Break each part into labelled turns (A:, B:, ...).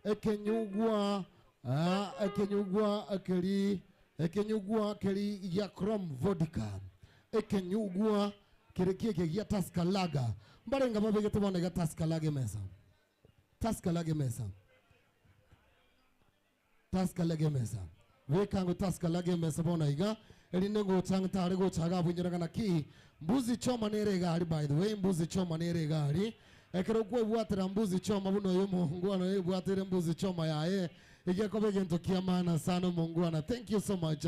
A: Ekenyugwa ah, ekenyugwa keri ekenyugwa keri gia Chrome Vodka. Ekenyugwa kere kieke gia Tusker Lager. Mbarenga babegete bono iga Tusker Lager emesa. Tusker Lager emesa. Tusker Lager emesa. Beka ngo Tusker Lager emesa bono iga erinde ngocha ntare gocha iga abwo inyore ng'a naki Mbuzi choma nere egari by the way mbuzi choma nere egari ekero kwebwatera mbuzi choma buna oyo omongwana oyo ebwateire mbuzi choma yaye egekoba egento kia maana sana omongwana thank you so much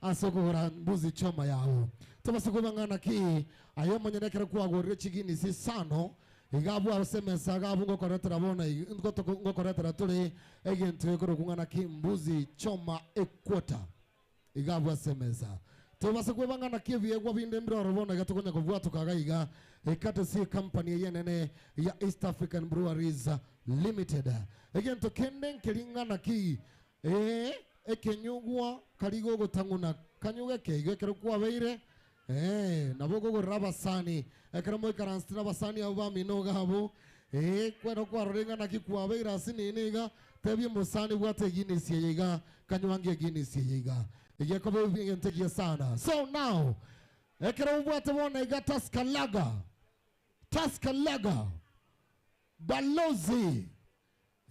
A: ase okogora mbuzi choma yago tobase koba ng'a naki aye omonyene ekero kwagorire chiginisi isano iga abwo ase emesa iga abwo ngokoretera bono iga ngokoretera tore egento gekorokwa ng'a naki mbuzi choma equota. Iga abwo ase emesa. Tobasa kweba ng'a naki ebiegwa binde mbire oro bono iga tokonya kobwatoka iga iga courtesy ecompany eye enene ya East African Breweries Limited. Egento kende nkeri ng'a naki ee ekenyugwa kari gogotang'una kanyuge keigo ekero kwabeire Ee, nabo okogorera abasani, ekero moikaransete nabasani abwo bamino iga abwo, ee, kwero kwarora ing'a naki kwabeire ase nini iga, tebia omosani bwata eguinness eye iga, kanywange eguinness eye iga. Eyio ekoba egento ekiya sana. So now, ekero obwate bono iga Tusker Lager, Tusker Lager, Balozi,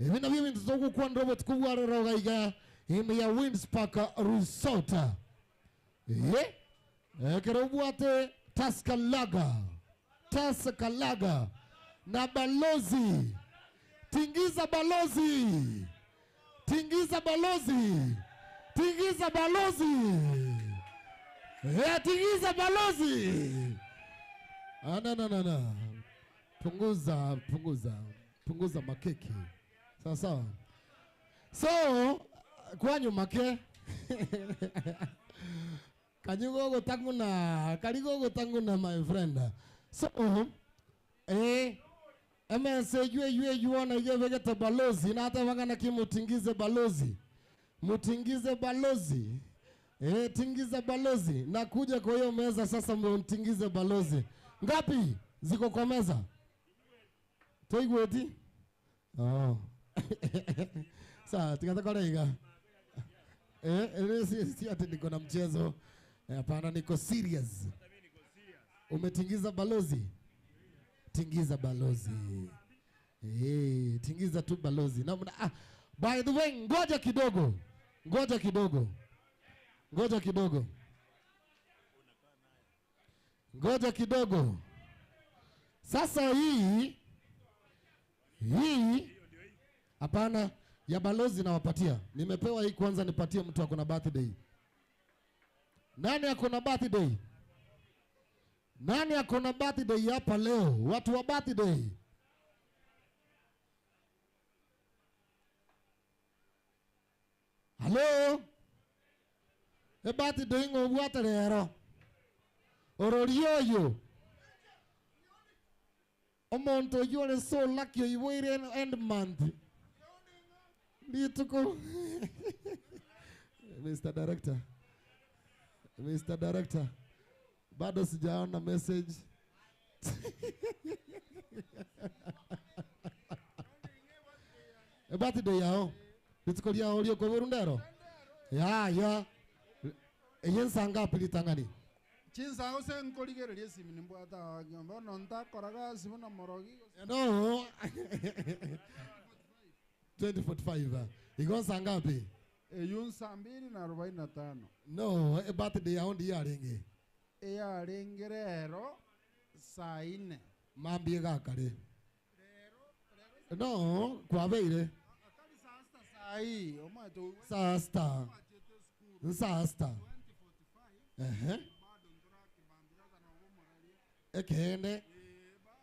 A: ebi nabio ebinto togokwanera obotuko bwa rero iga iga ime ya Winds Park Resort. Ee, ekero obwate Tusker Lager, Tusker Lager na Balozi, tingiza Balozi, tingiza Balozi, tingiza Balozi, ee, tingiza Balozi. Ah, no, no, no, no. Punguza, punguza, punguza makeke. Sawa sawa. So, kwanyu make. Kanyu gogotang'una, kari gogotang'una my friend. So, eh, emesa eywo eywo eywo bono iga ebegete balozi, nateba ng'a naki mutingize balozi. Mutingize balozi. Eh, tingiza balozi. Nakuja kwa hiyo meza sasa mtingize balozi. Ngapi ziko kwa meza? Toigweti? Oh. Sawa, tiga tokore iga. Eh, eh, si, si ati niko na mchezo. Eh, Hapana, niko serious. Umetingiza balozi? Tingiza balozi. Eh, tingiza tu balozi. Na, ah, by the way, ngoja kidogo. Ngoja kidogo. Ngoja kidogo. Ngoja kidogo. Sasa hii hii hapana, ya balozi nawapatia. Nimepewa hii kwanza, nipatie mtu ako na birthday. Nani ako na birthday? Nani ako na birthday hapa leo? Watu wa birthday. Halo? Ebirthday ng'o obwate rero? Ororia oyo. Omonto oyio ore so lucky oiboire end month. Rituko. Mr. Director. Mr. Director. Bado sijaona message. Ebirthday yao. Rituko riao riokoiborwa ndero. Ya ya. Eye nsa ngapi ritang'ani?
B: Chinsa gose nkorigereria esimi nimbwate aa bono ntakora gasi buna morogi gose.
A: No. 2045. Igo nsa ngapi?
B: Eyio nsa mbili na arobaini na tano.
A: No, ebirthday yao ndiyo yarenge.
B: Eyarenge rero saa ine.
A: Mambia iga kare. No, kwabeire.
B: Tari saa sita saa hii, omanyete oigwe
A: Saa sita.
B: twachete esukuru
A: Nsaa sita.
B: 2045
A: Ehe.
B: bado ntorakibambi sasa nobo omoraria.
A: Ekeene,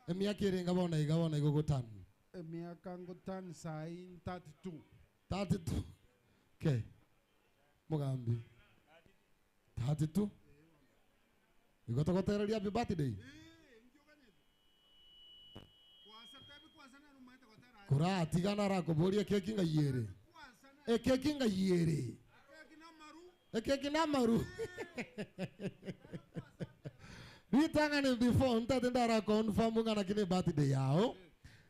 A: emiaka ere bono iga bono igo gotano.
B: Emiaka ngotano saa hii 32.
A: 32. Okay. Mugambi. 32. Igo togotereria happy birthday. Koratigana arakoboria ekeki ng'ai ere. Ekeki ng'ai ere. Ekeki na amaru. Ritang'ani before ntate ndara confirm ng'a naki ne birthday yao.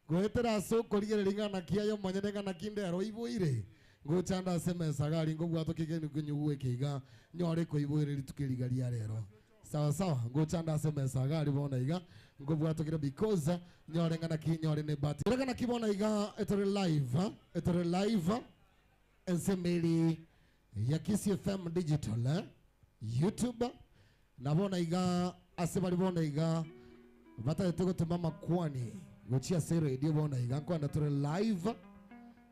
A: Goetera ase okorigereria ng'a naki aye omonyene ng'a naki ndero oiboire, ngocha nde ase emesa iga aria nkobwata okegeni konyugwa eke iga, nyore koiboire rituko eri iga ria rero. Sawa sawa, ngocha nde ase emesa iga aria bono iga, nkobwata okere because, nyore ng'a naki nyore ne ebahati. Rega naki bono iga etore live, etore live, ensemo eri ya Kisii FM Digital, YouTube, Na bono iga, ase baria bono iga batagete gotoma amakwani gochia ase eredio bono iga, nkoenda tore live,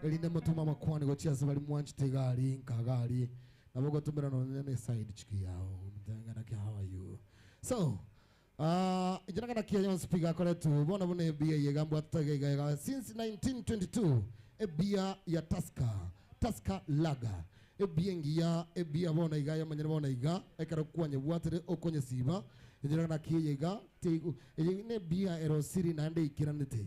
A: erinde motome amakwani gochia ase baria mwanchete iga aria nka iga aria, nabo ogotomera nonye na eside chick yao, omonto ng'a naki how are you? So, ah, inche nanga naki aya yonsi pi gakoretwe, bono buna ebiya eye iga mbwatete iga iga iga since 1922, ebiya ya Tusker, Tusker Lager. Ebiya engiya, ebiya bono iga, yamanyire bono iga, ekero kwanyebwatire okonyesiba, enchera naki eye iga, teigo, eye nebiya erosiri naende eikiranete.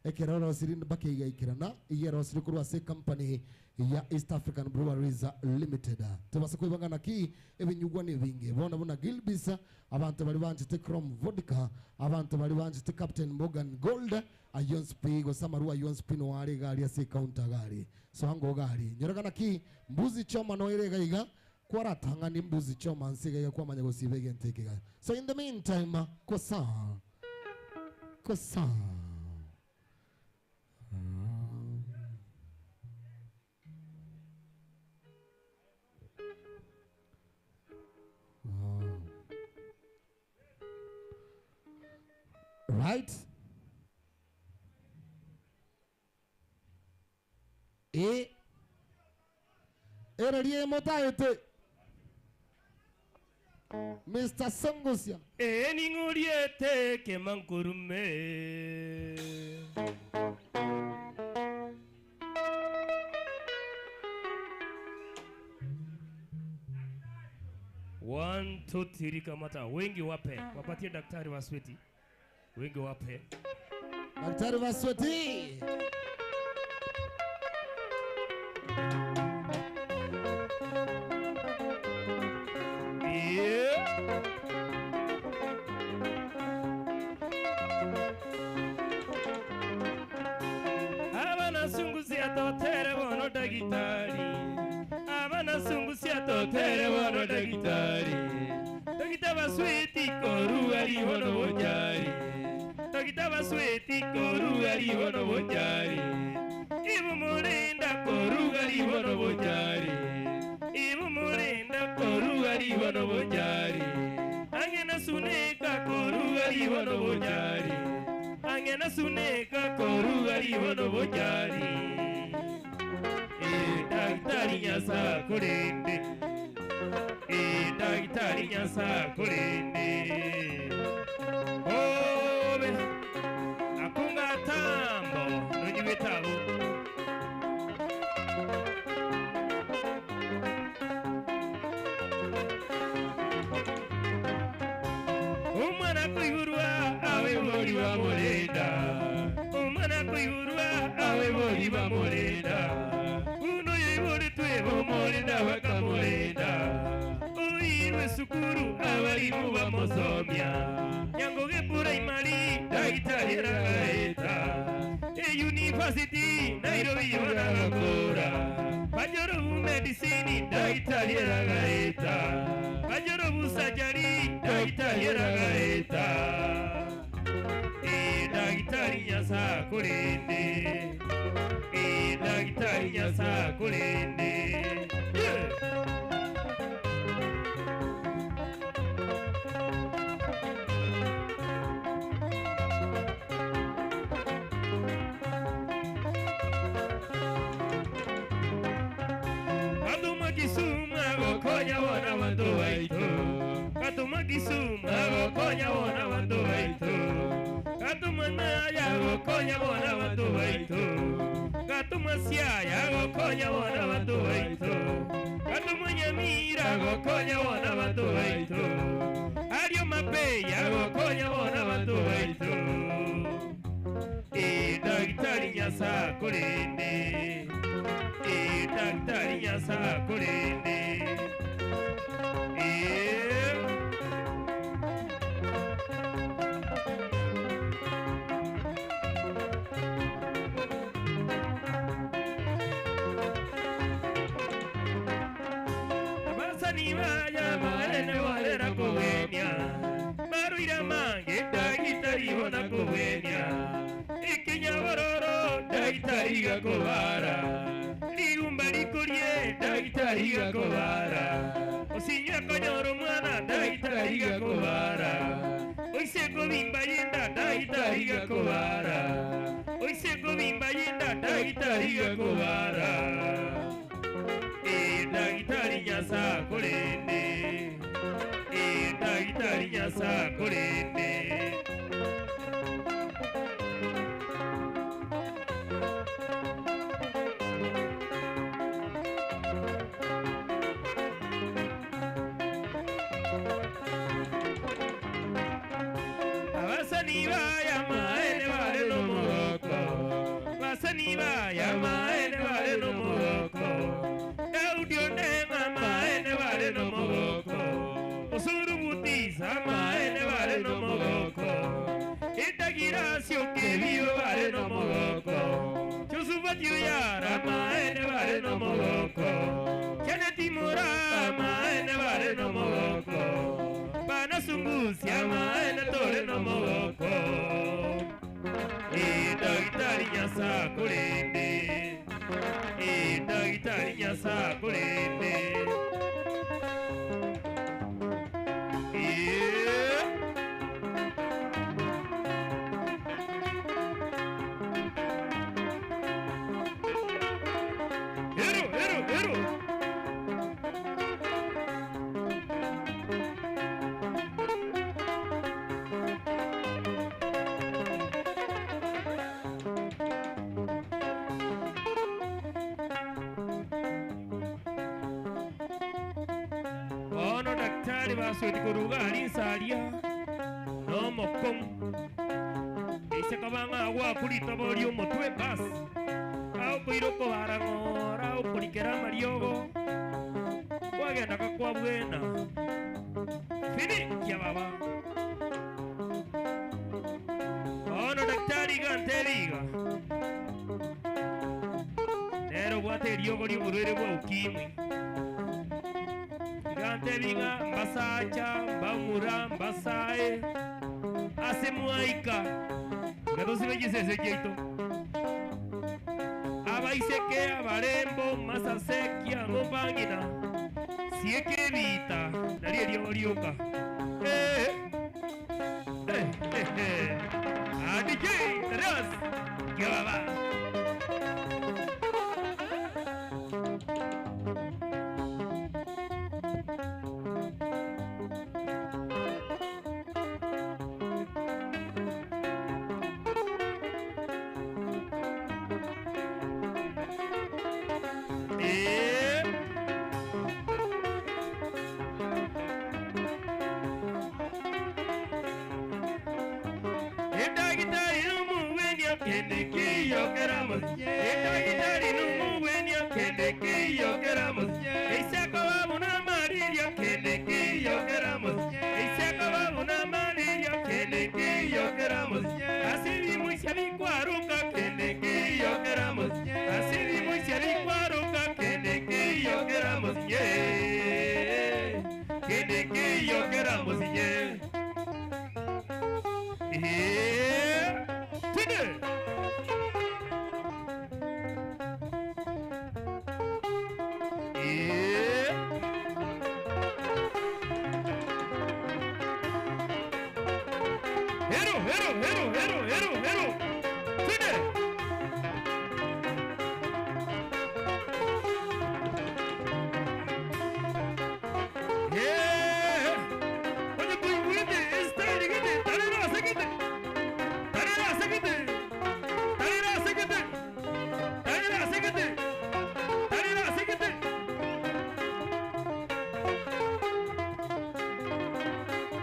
A: Ekero erosiri mpaka eigaikerana, iga erosiri korwa ase ecompany ya East African Breweries Limited. Tobasa koiba ng'a naki ebinyugwa nebinge. Bono buna Gilbis, abanto baria banchete Chrome Vodka, abanto baria banchete Captain Morgan Gold, Ayio onsi pi, gose amarwa ayio onsi pi noyo are iga aria ase ecounter iga aria. Soa ngo iga aria. Nyora ng'a naki, mbuzi choma noyo ere iga iga, kwaratang'ani mbuzi choma nse iga iga kwamanya gosiba egento eke iga. So in the meantime, kosa, kosa. Right? Eh. Ere riemotaete. Mister Songosia.
C: Ee ning'oriete kema nkorume. One, two, three, kamata. Wengi wape. Wapatie daktari wa sweti. Wengi wape.
A: Daktari wa sweti.
C: Yeah. Abanasungusia totere bono dagitari. Abanasungusia totere bono dagitari. Dagita basweti koruga ribono bojari. Dagita basweti koruga ribono bojari. Ibumurinda koruga ribono bojari. Ibumurinda koruga ribono bojari. Ang'e suneka koruga ribono bojari. Ang'e suneka koruga ribono bojari. Eh, daktari Nyasa korende. Eh, daktari Nyasa korende. Obe akunga tambo nonyiwe tabo. Omwana koiborwa abaibori bamorenda. Omwana koiborwa abaibori bamorenda. Uno yaiboretwe bomorenda bakamorenda. Oirwe sukuru abarimu bamosomia. Nyangoge primary daktari aragaeta. E university Nairobi banagakora. Bajoro medicine daktari aragaeta. Bajoro surgery daktari aragaeta. E daktari Nyasa korende. E daktari Nyasa korende. Yeah. Katuma Kisumu agokonya bona bantu baitu. Katuma Kisumu agokonya bona bantu baitu. Katuma Naya agokonya bona bantu baitu. Katuma Siaya agokonya bona bantu baitu. Katuma Nyamira agokonya bona bantu baitu. Ario Mapeya agokonya bona bantu baitu. E daktari Nyasa korende. E daktari Nyasa korende. E Ndagitari gakobara, rigumba rikorie, ndagitari gakobara. Osinywe akonyora omwana, ndagitari gakobara. Oise kobimba yenda, ndagitari gakobara. Oise kobimba yenda, ndagitari gakobara. Eh, ndagitari Nyasaye akorende. Eh, ndagitari Nyasaye akorende. Abasani baya maene bare n'omogoko. Abasani baya maene bare n'omogoko. Daudi onenga maene bare n'omogoko. Osuru butisa maene bare n'omogoko. Itagirasio kebio bare n'omogoko. Josufa Tiuyara maene bare n'omogoko. Janet Mura maene bare n'omogoko. Bana sungusia maene tore n'omogoko. Eh, Ndagitari Nyasaye akorende. Eh, Ndagitari Nyasaye akorende. Eh. Ero, ero, ero. Bono daktari basweti koruga ari nsaria nomokomu ise kobanga gwakuritoboria omotwe basi aokoira okobara ng'ora okorikera amariogo kwagenda kakwabwena fini kia baba bono daktari iga ntebi iga nero obwate eriogo ria oborwaire bwa ukimwi iga ntebi ng'a mbasacha mbamura mbasae ase mwaika ngatosibe chisese chiaito abaiseke abarembo masase kiang'o mbang'ina sieke ebita nari eriogo rioka. Eh, eh, eh, eh. Ah, DJ Darius kia baba. Eh. Endagitari n'omugwenia kende kiyokera musi. Endagitari n'omugwenia kende kiyokera musi. Eiseko babuna amariria kende kiyokera musi. Eiseko babuna amariria kende kiyokera musi. Ase ebimwisia bikwaruka kende kiyokera musi. Ase ebimwisia bikwaruka kende kiyokera musi. Kende kiyokera musi. Eh, twende. Eh. Hero, hero, hero, hero, hero, hero. Twende. Yeah. Oye, kuiwete, style gete, tarera segete. Tarera segete. Tarera segete. Tarera segete. Tarera segete.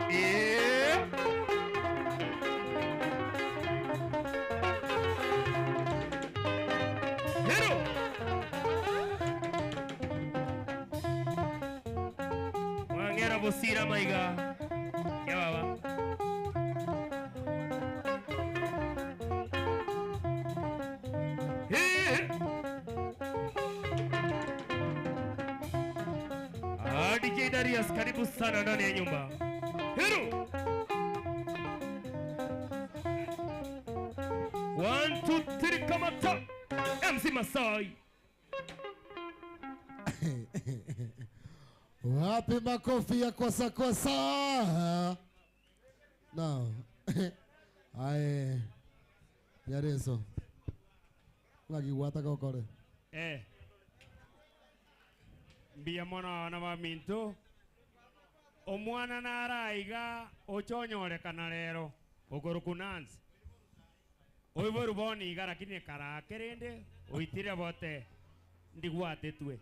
C: Yeah. Hero. Wangera bosira maiga. Kia baba. Eh. Ah, DJ Darius karibu sana ndani ya nyumba. Hero. 1 2 3 kamata. MC Masai.
A: Wapi makofi ya kwasa kwasa? Now, aye Nyareso. Ng'aki gwataka okore?
D: Eh. Mbuya mono abana baminto. Omwana nare aiga oche onyorekana rero, okorokwa Nancy. Oiborwe bono iga lakini karake rende oitire bote ndigwatetwe.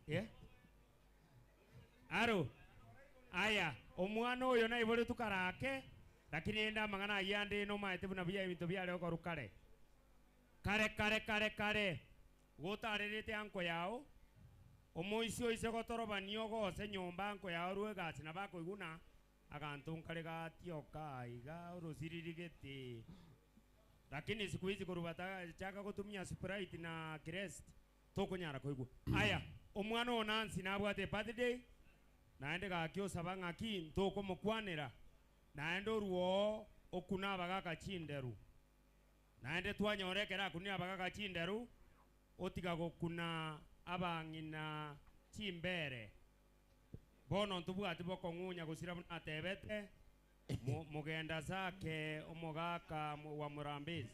D: Eh? Aro, aya, omwana oyo naiboretwe karake, lakini rende amang'ana ayio ande nomaete buna buya ebinto biare gokorwa kare. Kare kare kare kare, gotarerete anko yao, omoisia oise gotorobania ogose nyomba anko yao orue egasi nabo akoigwa ng'a aganto nkare gatioka aiga orosiriri gete. Lakini siku hizi korwa batachaka gotumia Sprite na Krest, tokonyara koigwa. Aya, omwana oo Nancy nabwate ebirthday, naende gaki osaba ng'aki ntokomokwanera, naende orue oo okune abagaka chinderu. Naende twanyora ekero akunire abagaka chinderu, otiga gokuna abang'ina chimbere. Bono ntobwati bokong'unya gosira buna atebete, Mogenda Zake omogaka wa Murambezi.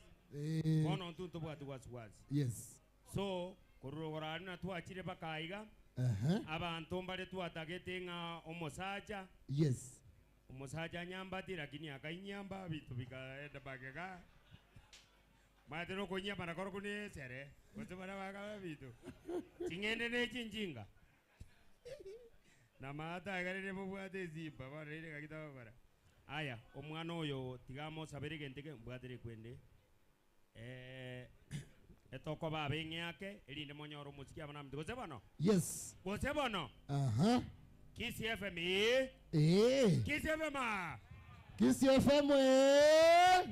D: Bono intwe ntobwati wasiwasi.
A: Yes.
D: So, korwa rogoro aria na twachire mpaka aiga, abanto mbare twatagete ng'a omosacha,
A: Yes.
D: omosacha anyambati lakini akainyamba binto bikaenda magega. Omanyete nokonyambana korokwo ne esere, gose baria bakaba binto. Ching'ende ne chinchinga. Na maata aigarire mobwate esimba, bono rende gaki togokora. Aya, omwana oyo tiga amosabere egento eke, mbwatire ekwende, eh, etokoba abe eng'eake, erinde monyore omosiki amo naminto. Gose bono?
A: Yes.
D: Gose bono?
A: Aha.
D: Kisii FM ee.
A: Ee.
D: Kisii FM aa.
A: Kisii FM ee.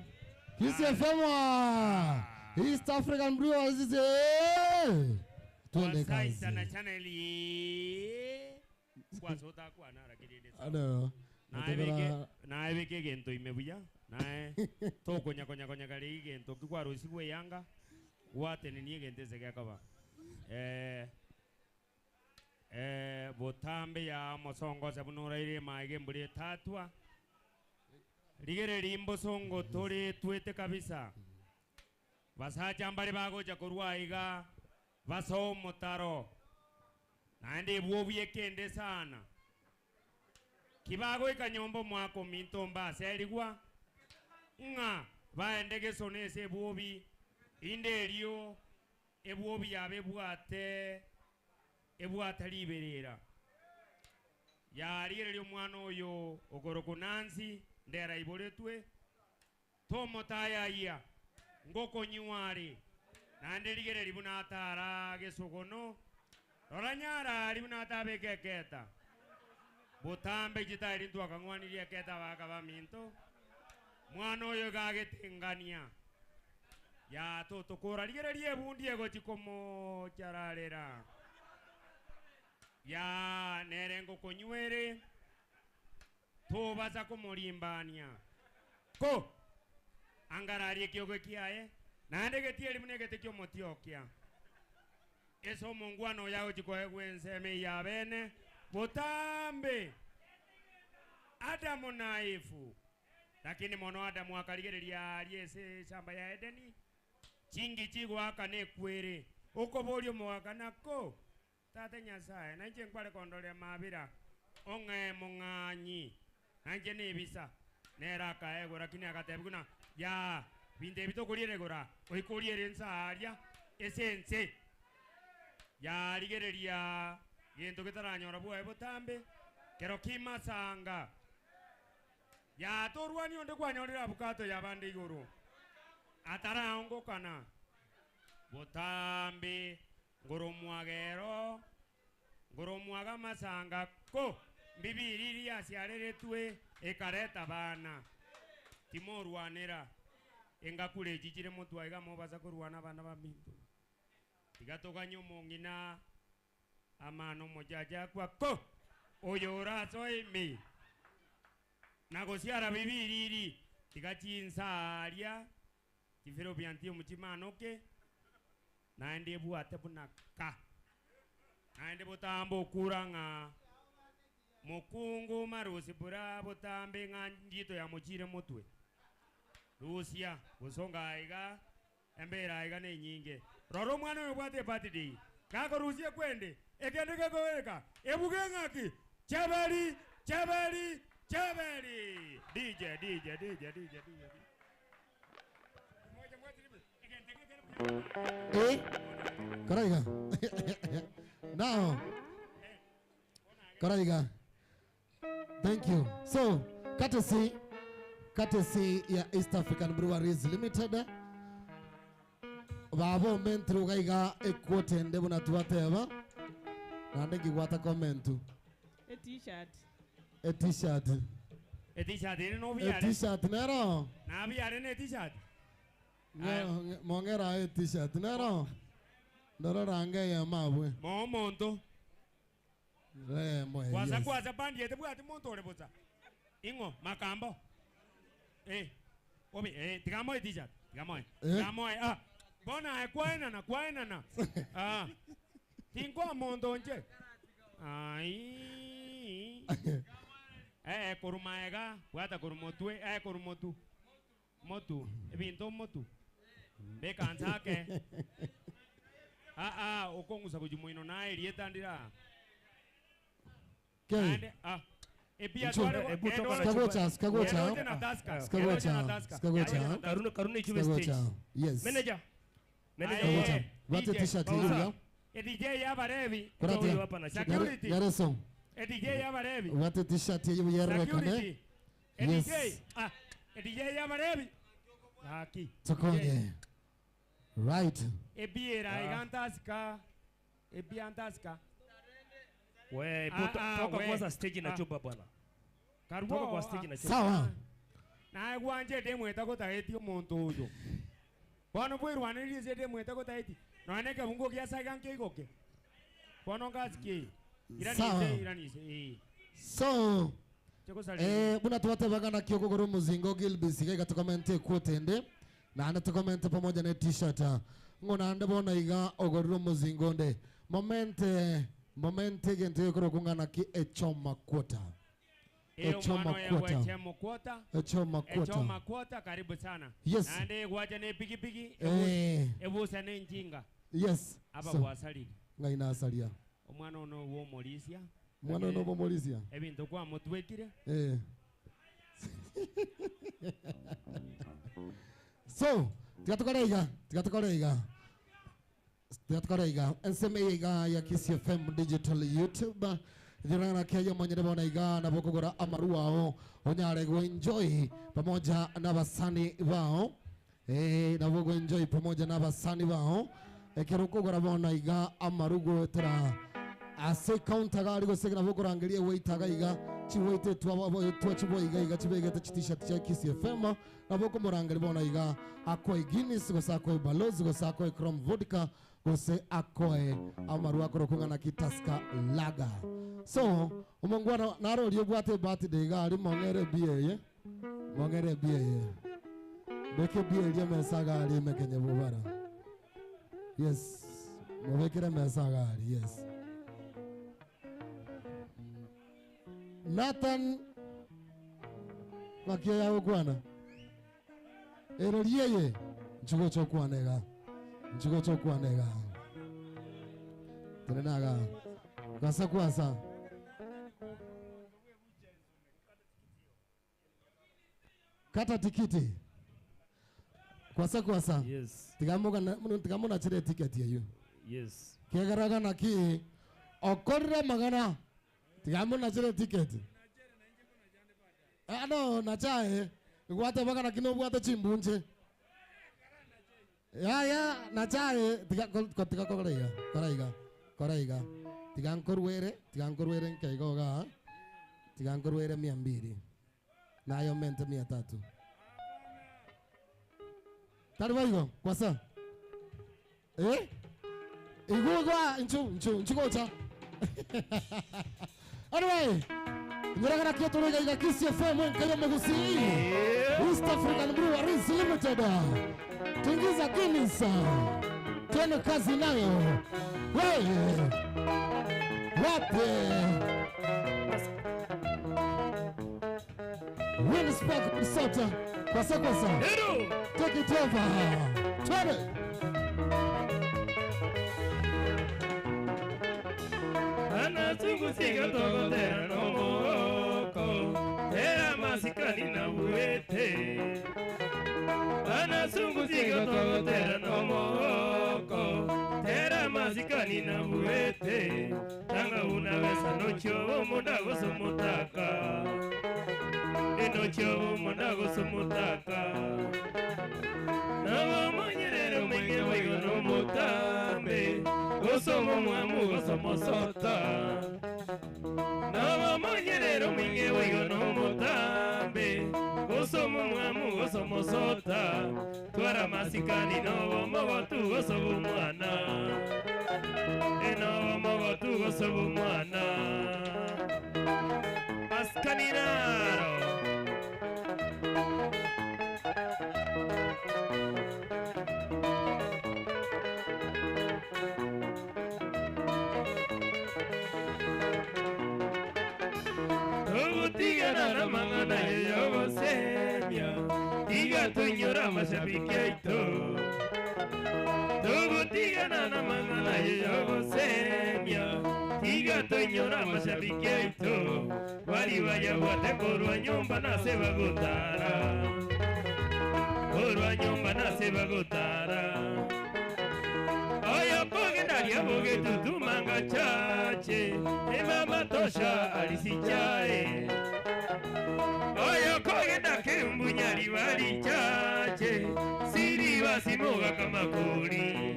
A: Kisii FM aa. East African Brewers ee. Twende
D: Masai
A: kazi.
D: sana channel ee. Kwase otakwana lakini rende sawa.
A: Ano.
D: Naye beke
A: Natebera
D: naye beke egento ime buya naye tokonya konya konya kare egento ki kwarosigwe eyanga gwatenenia egento ase gekoba eh eh botambe ya omosongo ase buna oraire emaiga embura etatwa rigereria mbosongo tore twete kabisa basacha mbare bagocha korwa aiga basoe omotaro naende ebwobia ekende sana Ki bagoika nyomba omwaka ominto mbaserigwa, ng'a baende gesona ase ebwobi, inde erio ebwobi yabo ebwate ebwate riberera. Yarigereria omwana oyo okorokwa Nancy, ndere aiboretwe, Tomotayayia, ngokonywa are, naende rigereria buna atara gesogono, rora nyara aria buna atabeka eketa. Botambe chitari ntwakang'wanirie eketa abagaka baminto, mwana oyo iga agetengania. Yaa totokora, rigereria ebundi egochi komochararera. Yaa nere ngokonywa ere. Tobasa komorimbania. Ko! Angararie ekiogo kiaye, naende getieri buna egete ki'omotiokia. Ase omongwana oyo agochia koegwa ensemo eye y'abene botambe, Adamu na Efu. Lakini mono Adamu akarigereria aaria ase eshamba ya Edeni, chingichi goaka nekwere, okoboria omogaka nako, Tata Nyasae, nainche nkware kondoria amabera, ong'e mong'anyi, nainche nebisa. Nere akaegwa, lakini agatebigwa ng'a, Yaa, binto ebi tokoriera igoro aa, goika oriere inse aaria ase ense. Yaa, rigereria gento getaranyora bwoye botambe, kero ki'masanga. Yaa, torwanie onde kwanyorire abukato y'abande igoro, ataraongokana botambe. Ngoromwaga ero, ngoromwaga amasanga ko mbibiriri yasiareretwe ekareta abana. Timorwanera engakura echi chire motwe aiga mobasa korwana abana baminto. Tiga toganye omong'ina amana omochache akwa ko oyo orasoe ime na gosiara bibiriri tiga chinsa aria chifero biantie omochie manoke. Naende ebwate buna ka. Naende botambe okura ng'a mokungu marusi bura botambe ng'a ndito yamochiire motwe. Rusia, bosongo aiga, embera aiga nenyinge. Rora omwana oyo obwate ebirthday, gakorusia ekwende, ekende gekobereka, ebuge ng'aki? Cheberi, cheberi, cheberi! DJ, DJ, DJ, DJ, DJ.
A: Eh, karaiga. Now, karaiga. Thank you. So, courtesy, courtesy ya East African Breweries Limited. Babo mentru gaiga equote ende buna twateba. Nande ngigwata komentu.
E: A t-shirt.
A: A t-shirt.
D: E t-shirt ere
A: A
D: nobiare.
A: t-shirt nero.
D: Nabiare ne t-shirt.
A: Mongera a t-shirt nero. Ndorora ange ya mabwe.
D: Mo omonto.
A: Re moe.
D: Kwasa
A: Yes.
D: kwasa bandi etebwati monto ore bosa. Ing'o makambo. Eh. Obi eh tigamoe t-shirt. Tigamoe.
A: Eh?
D: Tigamoe. Ah. Bona aye kwaenana kwaenana. Ah. Tinkoa monto nche. Ai. Eh eh koruma ega, bwata koruma otwe, eh koruma otu. Motu, ebinto motu. Beka nsake. Ah ah okong'usa gochia moino naye erieta ndira.
A: Okay.
D: Naende ah ebia
A: Ncho.
D: tware
C: Ebu toka na
A: Sikagocha,
C: chupa.
A: sikagocha.
D: Eroche na Tusker.
A: Sikagocha,
D: Eroche na Tusker.
A: sikagocha.
D: Eroche na Tusker.
C: Karune karune ichube stage.
A: Sikagocha. Yes.
C: Manager. Manager.
D: Aye.
A: Sikagocha. Bate
D: DJ.
A: t-shirt
C: Bausa.
A: iriya.
D: E DJ y'abarebi.
A: Kurate.
C: Huyu hapa na chupa.
D: Security.
A: Yareso.
D: E DJ y'abarebi.
A: Bate t-shirt yeyo yerekane.
D: Security. E
A: Yes.
D: DJ. Ah, e DJ y'abarebi. Haki.
A: Tukonye. Right.
D: Ebiera igantasika. Ebiantasika.
C: We,
D: Ah, ah,
C: toka
D: we.
C: kwanza stage na
D: Ah.
C: chupa bwana.
D: Karwo.
C: Toka kwa stage na chupa.
A: Sawa.
D: Naye gwanchete emweta gotageti omonto oyo. Bono bwerwanerie ase emweta gotageti. Nonya na ekebungo giasaga nkeigoke. Bono ngasikie.
A: Sawa.
D: Iranise, iranise. Eh.
A: So,
D: Chegosaria.
A: eh buna twatebagana kiokogora omuzingo Gilbis iga tukomente equote ende naende tukomente pamoja na t-shirt ng'o naende bono iga ogorire omuzingo onde momente momente egento gekoro kung'ana ki echoma quota
D: Eyo
A: echoma
D: mwana oyo
A: quota.
D: echemo quota.
A: Echoma quota.
D: Echoma quota karibu sana.
A: Yes.
D: Naende gwacha ne pikipiki.
A: Eh.
D: Ebusa ne njinga.
A: Yes.
D: Aba
A: So,
D: gwasarire.
A: ng'ai nasaria.
D: Omwana ono bw'omorisia.
A: Mwana ono bw'omorisia.
D: Ebinto kwamotwekire.
A: Eh. So, tigatukore iga, tigatukore iga. Tigatukore iga. Enseme iga ya Kisii FM Digital YouTube. Thirana keyo mwenye bona iga na bokogora amaru wao onyare go enjoy pamoja na basani wao. Eh, na bogo enjoy pamoja na basani wao. Ekero kogora bona iga amaru goetera ase counter gari gose na bokorangeria waiter iga chiwaite twa twa chibo iga iga chibegete chi t-shirt cha Kisii FM na bokomorangeri bona iga akoe Guinness gose akoe Balozi gose akoe Chrome Vodka gose akoe amaru akoro kung'ana ki Tusker Lager. So omongwana narorie obwate birthday iga ari mong'ere bia eye mong'ere bia eye beke bia eria mesa iga ari emekenye bobara. Yes, mobekere mesa iga ari. Yes. Nathan Makia ya okwana erorieye nchigo chokwanega nchigo chokwanega terenaga kwasa kwasa kata tikiti kwasa kwasa.
C: Yes.
A: Tigamuna chire tiketi eyo.
C: Yes.
A: Kegeraga naki okorire magana tigamuna chire tiketi. Ano nachae ngwate bagana kino bwate chimbunche. Ya ya nachae tiga ko tiga ko koraiga koraiga koraiga tiga nkorwere tiga nkorwere nkeigo ga tiga nkorwere 200 nayo mente 300. Tari baigo kwasa eh igugwa nchu nchu nchugocha. Anyway, Nyoragana kia tuliga iga Kisii FM nkayo Mugusi. East African Breweries Limited. Tingiza Guinness. Twende kazi nayo. Wewe. Wapi? Win Spark Minnesota. Kwasa kwasa.
C: Hero.
A: Take it over. Twende.
C: Anazungusika togotera nomoko Tera masikani na buete Anazungusika togotera nomoko Tera masikani na buete Tanga unaweza nocho munda gosomutaka Enocho munda gosomutaka Nabamanyerero mwenge waigo nomutambe Gosomo mwamu gosomo sota Nabamanyerero mwenge waigo nomutambe Gosomo mwamu gosomo sota Twara masikani nobo mogotu gosobo mwana Enobo mogotu gosobo mwana Maskaninaro Tugutigana na mang'ana yogosemia Tiga tuinyora mashabiki aito Tugutigana na mang'ana yogosemia Tiga tuinyora mashabiki aito Bari bayabwate korwa nyumba nase bagotara Korwa nyumba nase bagotara Oyo kogenda lyaboge tutumanga chache Emama tosha alisichae Oyo kogenda kembunya libali chache Siri basimuga kamakoli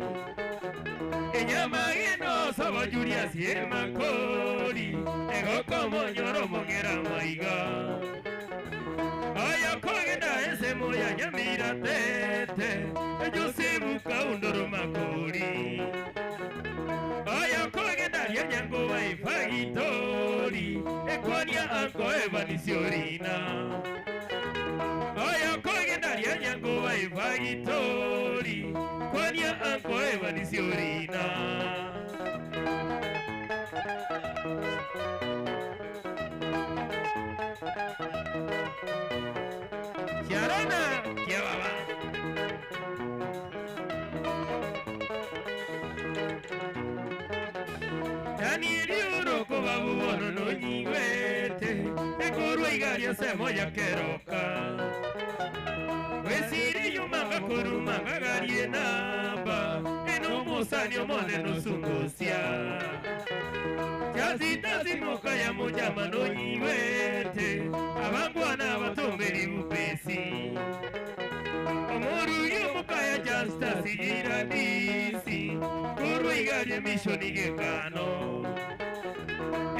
C: Enyama geno sobo Julius emakoli Egoko monyoro mongera maiga Oyo kogenda ensemo ya Nyamira tete Joseph Kaundoro makori Oyo kogenda lya Nyangoba efagitori Ekwania anko evanisiorina Oyo kogenda lya Nyangoba efagitori Kwania anko evanisiorina Kiarana kiababa Danieli uroko babubono nonyigwete Ekorwa igaria semo ya keroka Wesiri yumanga korumanga garie namba Eno musani omone nusungusia Chazita ya mujama nonyigwete Abangwana abatomberi bupesi Omorugi omukaya jasta sigira disi Korwa igaria mishoni gekano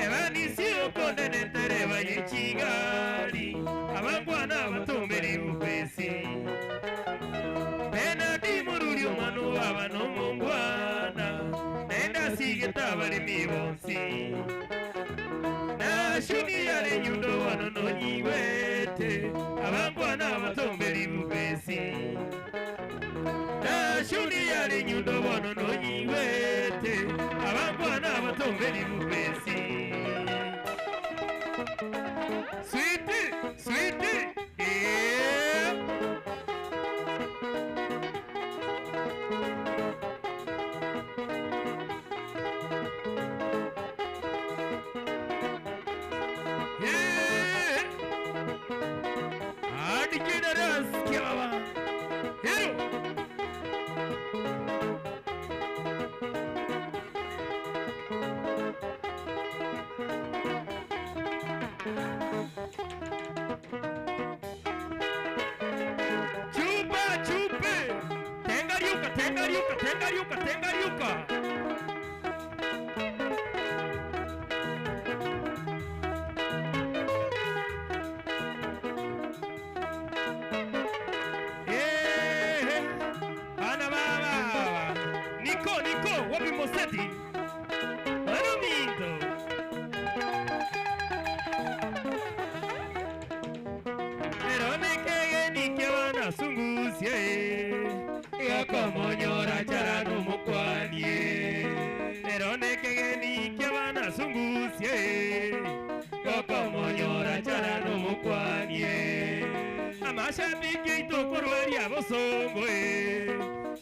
C: Ebanisi okonene ntereba yechigari Abangwana abatomberi bupesi Benadi mururi omwana baba nomongwana Nenda sigeta abaremi bonsi Nashuni yare nyundo wano nonyiwete Abangwana abatomberi bupesi Nashuni yare nyundo wano nonyiwete Abangwana abatomberi bupesi Sweetie, sweetie, yeah. Yeah. Adikidaras kiawa. Hero. Chupa chupe. Tengariuka, tengariuka, tengariuka, tengariuka. Eh, Ana baba. Niko, Niko, wapi Moseti? Ano minto. Pero ne kege ni ke wana sungusie. Yakomonyora chara no mukwana. Mashabiki aito korwa aria bosongo eh,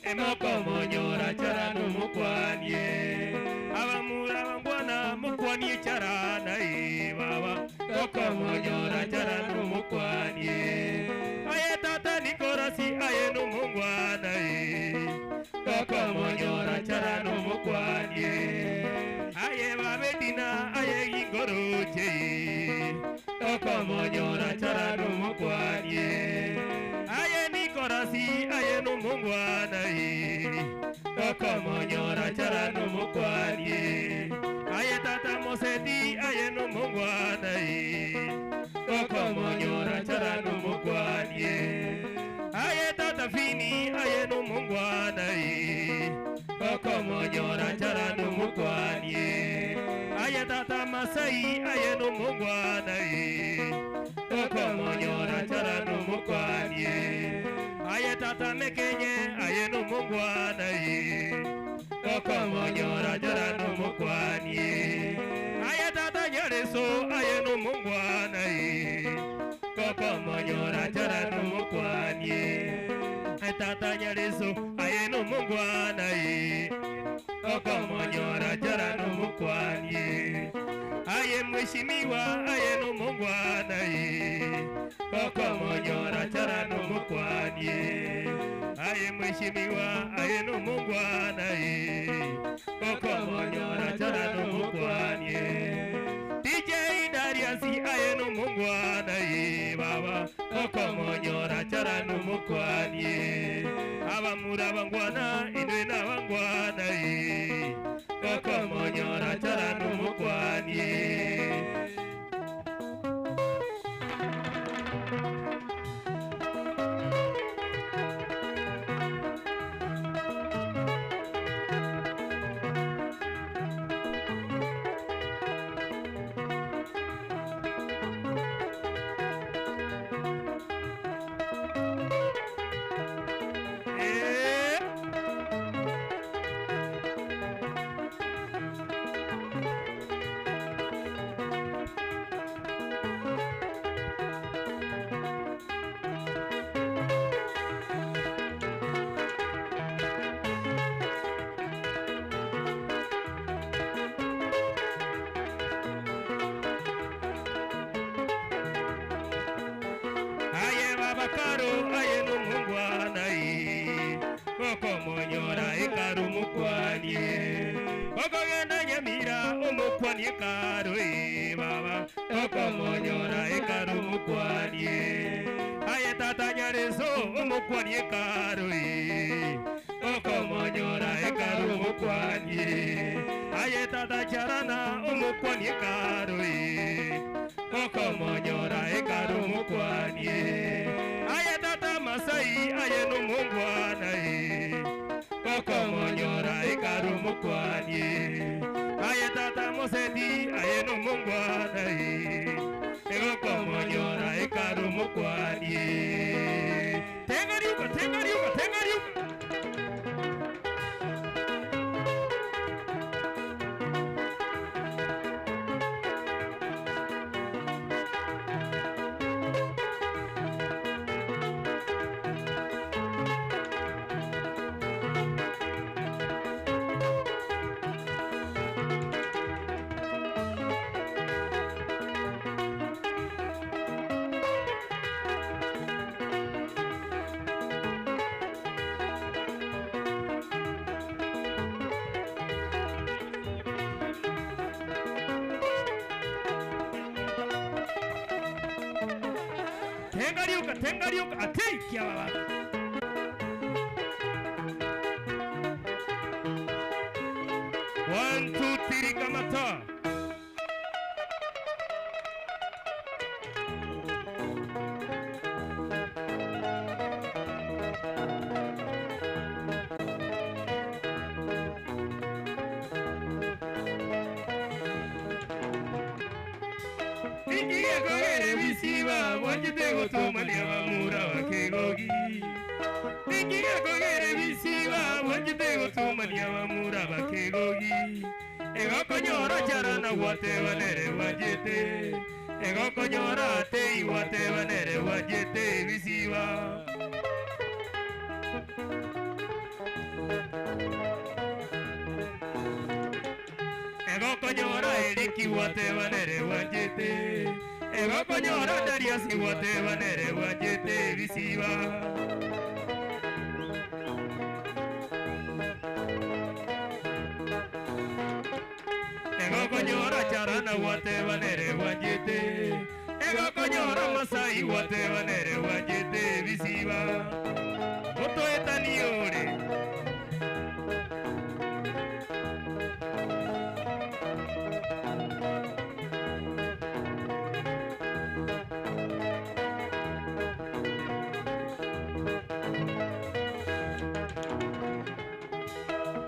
C: emokomonyora chara nomokwanie. Abamura bangwana mokwanie charana eh, baba gokomonyora chara nomokwanie. Aye tata Nikorasi aye nomongwana eh, gokomonyora chara nomokwanie. Aye babedina aye gingoroche eh, gokomonyora chara nomokwanie. Aye Nikorasi aye nomongwana eh, gokomonyora chara nomokwanie. Aye tata Moseti aye nomongwana eh, gokomonyora chara nomokwanie. Aye tata Fini aye nomongwana eh, gokomonyora chara nomokwanie. Aye tata Masai aye nomongwana eh, gokomonyora chara nomokwanie. Aye tata Mekenye aye nomongwana eh, gokomonyora chara nomokwanie. Aye tata Nyareso aye nomongwana eh, gokomonyora chara nomokwanie. Aye tata Nyareso aye nomongwana eh, gokomonyora chara nomokwanie. Aye mheshimiwa aye nomongwana eh, gokomonyora chara nomokwanie. Aye mheshimiwa aye nomongwana eh, gokomonyora chara nomokwanie. DJ Darius aye nomongwana eh, baba gokomonyora chara nomokwanie. Abamura bangwana inwe nabangwana eh, gokomonyora chara nomokwanie. Eh. Aye baba karo aye nomongwana eh, gokomonyora ekaro mokwanie. Gokogenda Nyamira omokwanie karo eh, baba gokomonyora ekaro mokwanie. Aye tata Nyareso omokwanie karo eh, gokomonyora ekaro mokwanie. Aye tata Charana omokwanie karo eh, gokomonyora ekaro mokwanie. Aye tata Masai aye nomongwana eh, gokomonyora ekaro mokwanie. Aye tata Moseti aye nomongwana eh, egokomonyora ekaro mokwanie. Tengariuka tengariuka tengariuka. Tengariuka tengariuka ateikia baba. One, two, three, kamata. Nikigekogere bisiba bwanjete gotumania bamura bakegogi. Nikigekogere bisiba bwanjete gotumania bamura bakegogi. Egokonyora charana gwateba nere bwanjete. Egokonyora atei gwateba nere bwanchete ebisiba. Egokonyora Eriki gwateba nere bwanchete. Egokonyora Darius gwateba nere bwanchete ebisiba. Egokonyora Charana gwateba nere bwanchete. Egokonyora Masai gwateba nere bwanchete ebisiba. Otoetanie ore.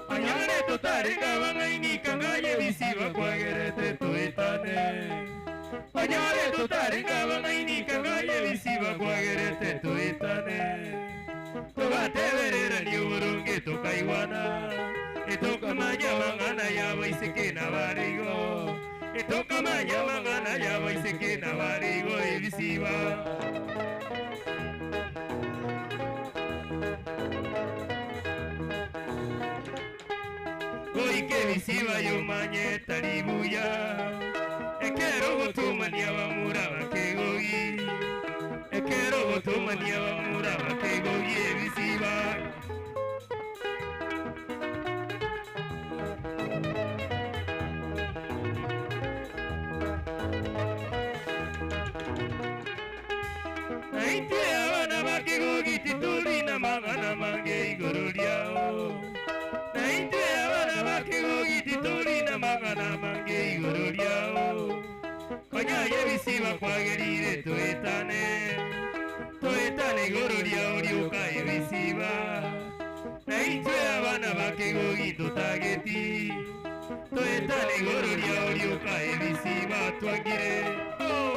C: Anyare totarenge abang'aini kang'aye ebisiba kwagerete toetane. Anyare totarenge abang'aini kang'aye ebisiba kwagerete toetane. Togatebererania oboronge tokaigwana, etokamanya amang'ana y'abaiseke nabare igo, etokamanya amang'ana y'abaiseke nabare igo ebisiba. Goika ebisiba yomanye tari buya, ekero ogotumania bamura bakegogi, ekero ogotumania bamura bakegogi ebisiba. Na intwe abana ba kegogi tituri na mang'ana mange igoro riao. Na intwe abana ba kegogi tituri na mang'ana mange igoro riao. Konya ebisiba kwagerire toetane, toetane igoro riao rioka ebisiba. Na intwe abana ba kegogi totageti, toetane igoro riao rioka ebisiba twangire. Oh.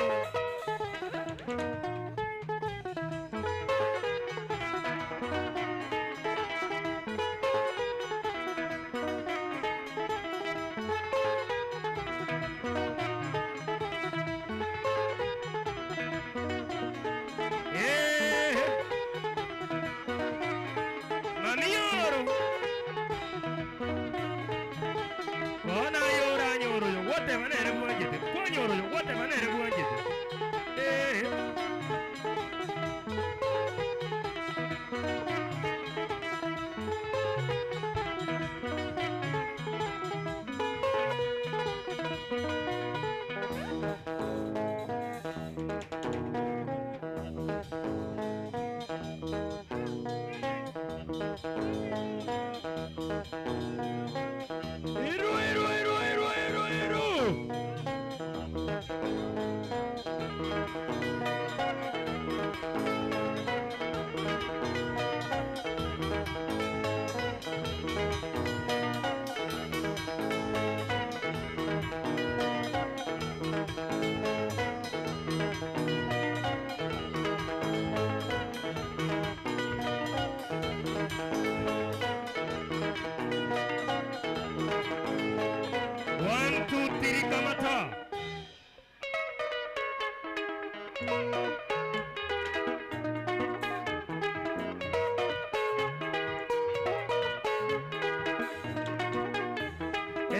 C: Eh. Mamioro. Bona yora nyoro yo wote manere bwanjete. Kwanyoro yo wote manere bwanjete. Eh. Iru iru iru iru iru iru. One, two, three, kamata.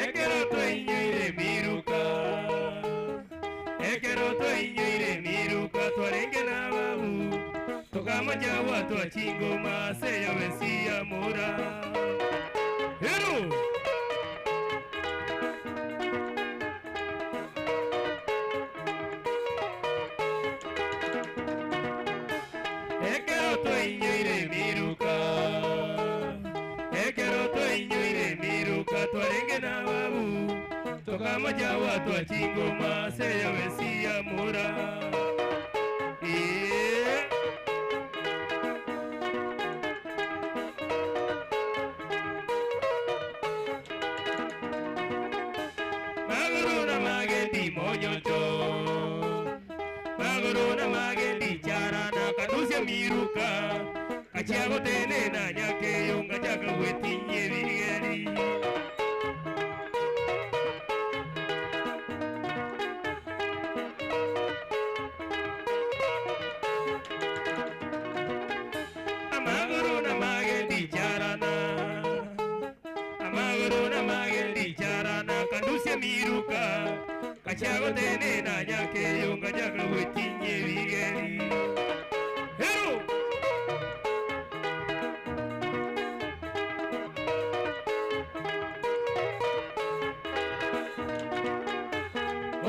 C: Ekero twainyoire miruka, ekero twainyoire miruka twarenge n'ababu, tukamajawa twachingoma ase yobesi ya mura. Heru! Ekero twainyoire miruka, ekero twainyoire miruka twarenge n'ababu, tukamajawa twachingoma ase yobesi ya mura. Yeah. Magoro na magendi monyocho, magoro na magendi charana kanusia miruka, kachiago tene na nyake yonga chaka wetinye bigeri. Ngachagotenena nyakeyo ngachaka gwetinye ebigeri. Hero!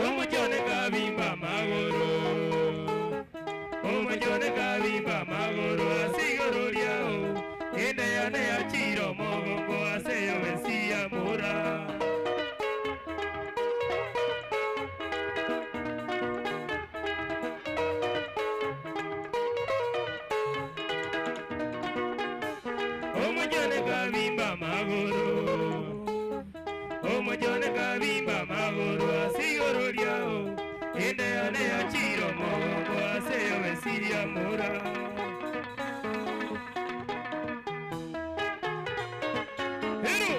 C: Omochone kabimba magoro, omochone kabimba magoro asigoro riao, enda yane yachiro mogongo aseyo besia mura. Omochone kabimba magoro, omochone kabimba magoro asigoro riao, enda yane yachiro mogongo aseyo besia mura. Hero!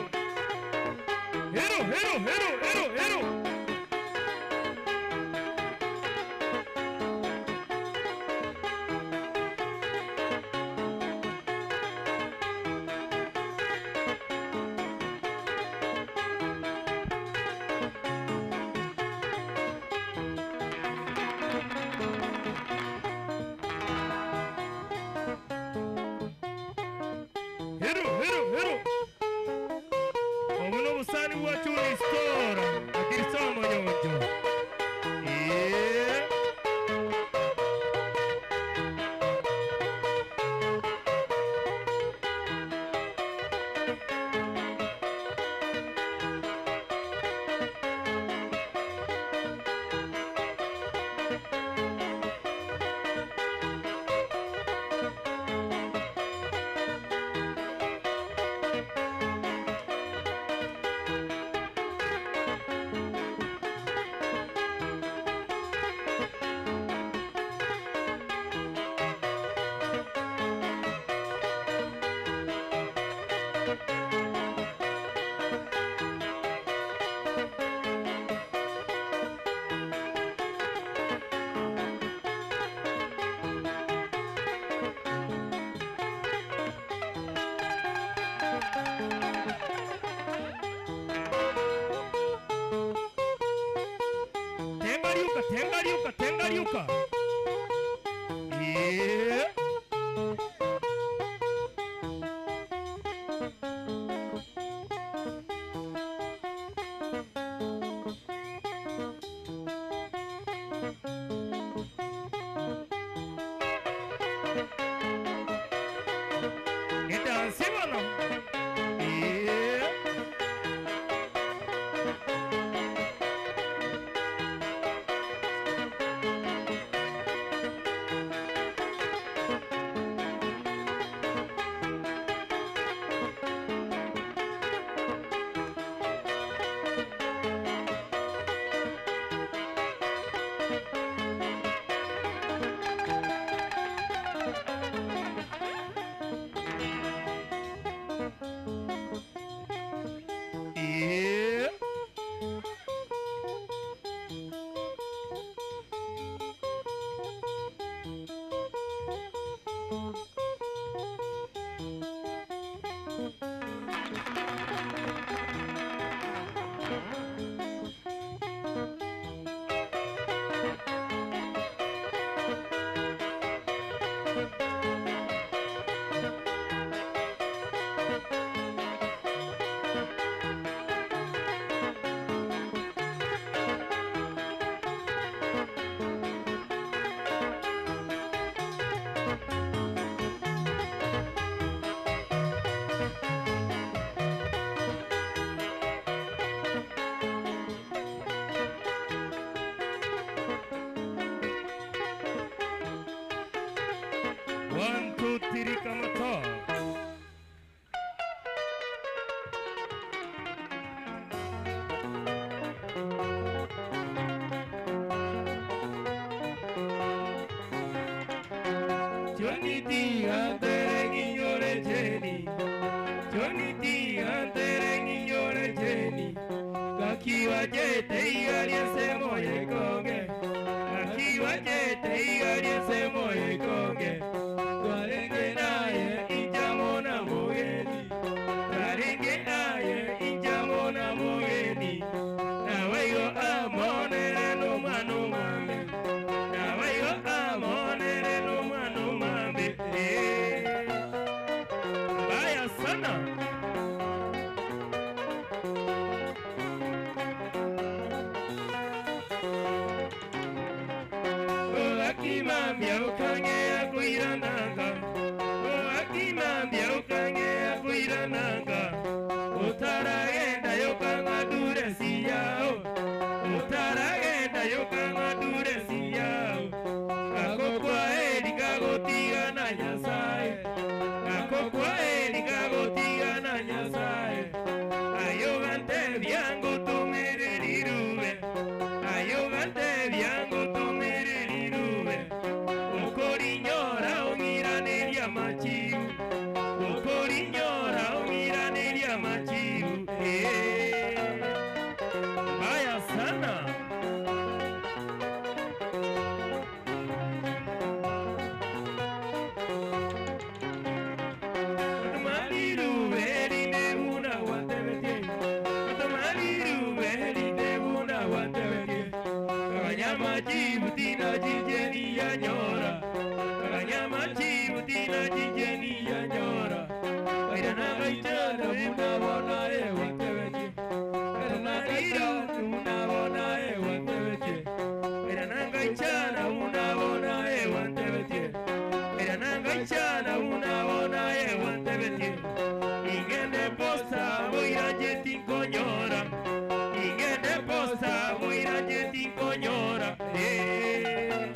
C: Hero, hero, hero, hero, hero! Hero, hero, hero! Obuno obusani bwacu ni store akirisomo nyonjo. Yeah. Tengariuka, tengariuka, tengariuka. Yeah. Get down, Yeah. Yeah. One, two, three, come on top. Johnny D, andere nginyore Jenny. Johnny D, andere nginyore Jenny. Kakiwa jete igari ese moye konge. Kakiwa jete igari ese moye konge. Twarenge naye ijamona mugeni. Twarenge naye ijamona mugeni. Nawe yo amonere. nanga Otaragenda yokang'adure siyao Otaragenda yokang'adure siyao Gakokwaeri gagotigana Nyasaye Gakokwaeri gagotigana Nyasaye Ayo gantebia ngotomere rirube Ayo gantebia ngotomere rirube Okorinyora ong'iraneria amachibu Okorinyora ong'iraneria amachibu Eh, Mbaya sana. Ingende posta boiraje tinkonyora Ingende posta boiraje tinkonyora Eh.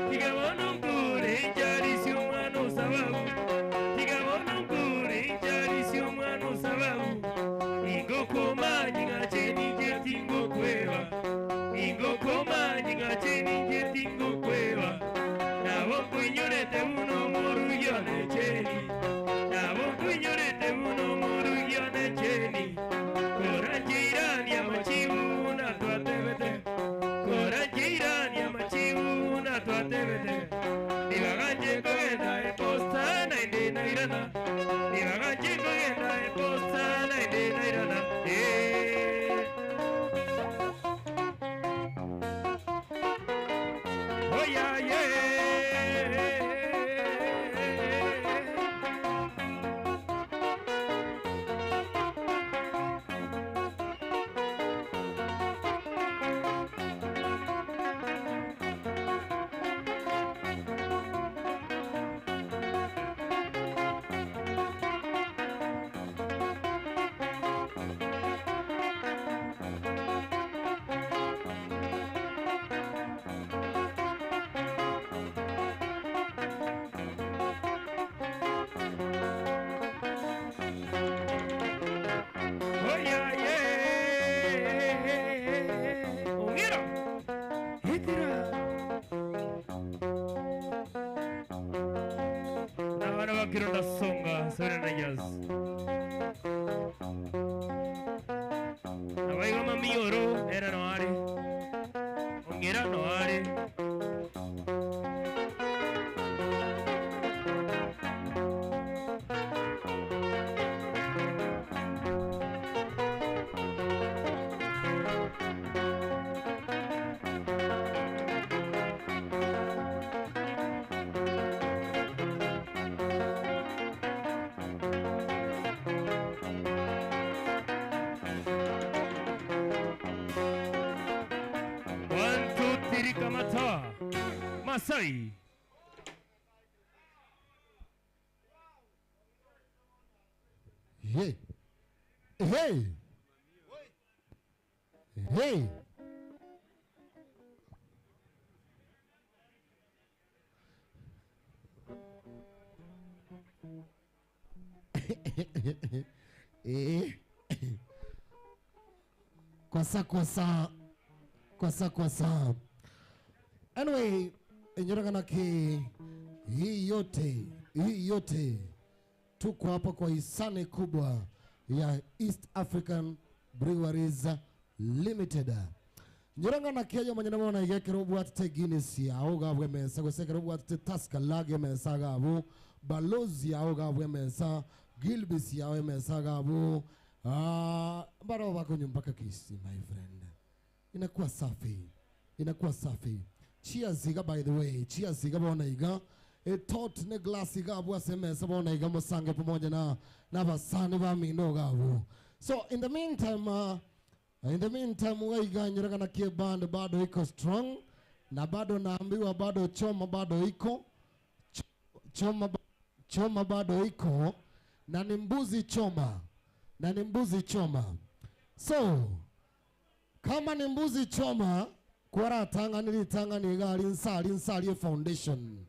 C: Tigabono nkure injarisi omwana osababu Tigabono nkure injarisi omwana osababu Ingokomanyi ngacheni nje tingokweba Ingokomanyi ngacheni nje tingokweba Nabo nkwinyorete muno morugio necheni Nabo nkwinyorete muno morugio necheni Korancheirani amachibu na twatebete Korancheirani amachibu na twatebete Nibaganje kogenda eposta naende nairana Nibaganje kogenda eposta naende nairana Eh. Oh yeah, yeah. Oh yeah, yeah. Ongera. Hitira. N'abaana ba Kironda Songa, Serena Jazz. Abaiga mamioro, era no are. Ongera no are. One, two, three, kamata. Masai.
A: Hey. Hey. Hey. Eh. Kwasa kwasa. Kwasa kwasa. Anyway, enyoragana ki hii yote, hii yote tuko hapa kwa hisani kubwa ya East African Breweries Limited. Nyoranga kiayo manyana mona igekero bwatete Guinness yao gabwe mesa gosekero bwatete Tusker Lager mesa gabo balozi yao gabwe mesa Gilbis yao mesa gabo ah baro bako nyumbaka kisi my friend inakuwa safi inakuwa safi cheers iga by the way cheers iga bona iga etot ne glass iga abwa semesa bona iga musange pamoja na na basani ba mino gabo so in the meantime uh, In the meantime, waiga nyoreka na band bado iko strong na bado naambiwa bado choma bado iko choma, choma bado iko na ni mbuzi choma na ni mbuzi choma. So kama ni mbuzi choma kwaratang'aniri itang'ani iga rinsari nsari e foundation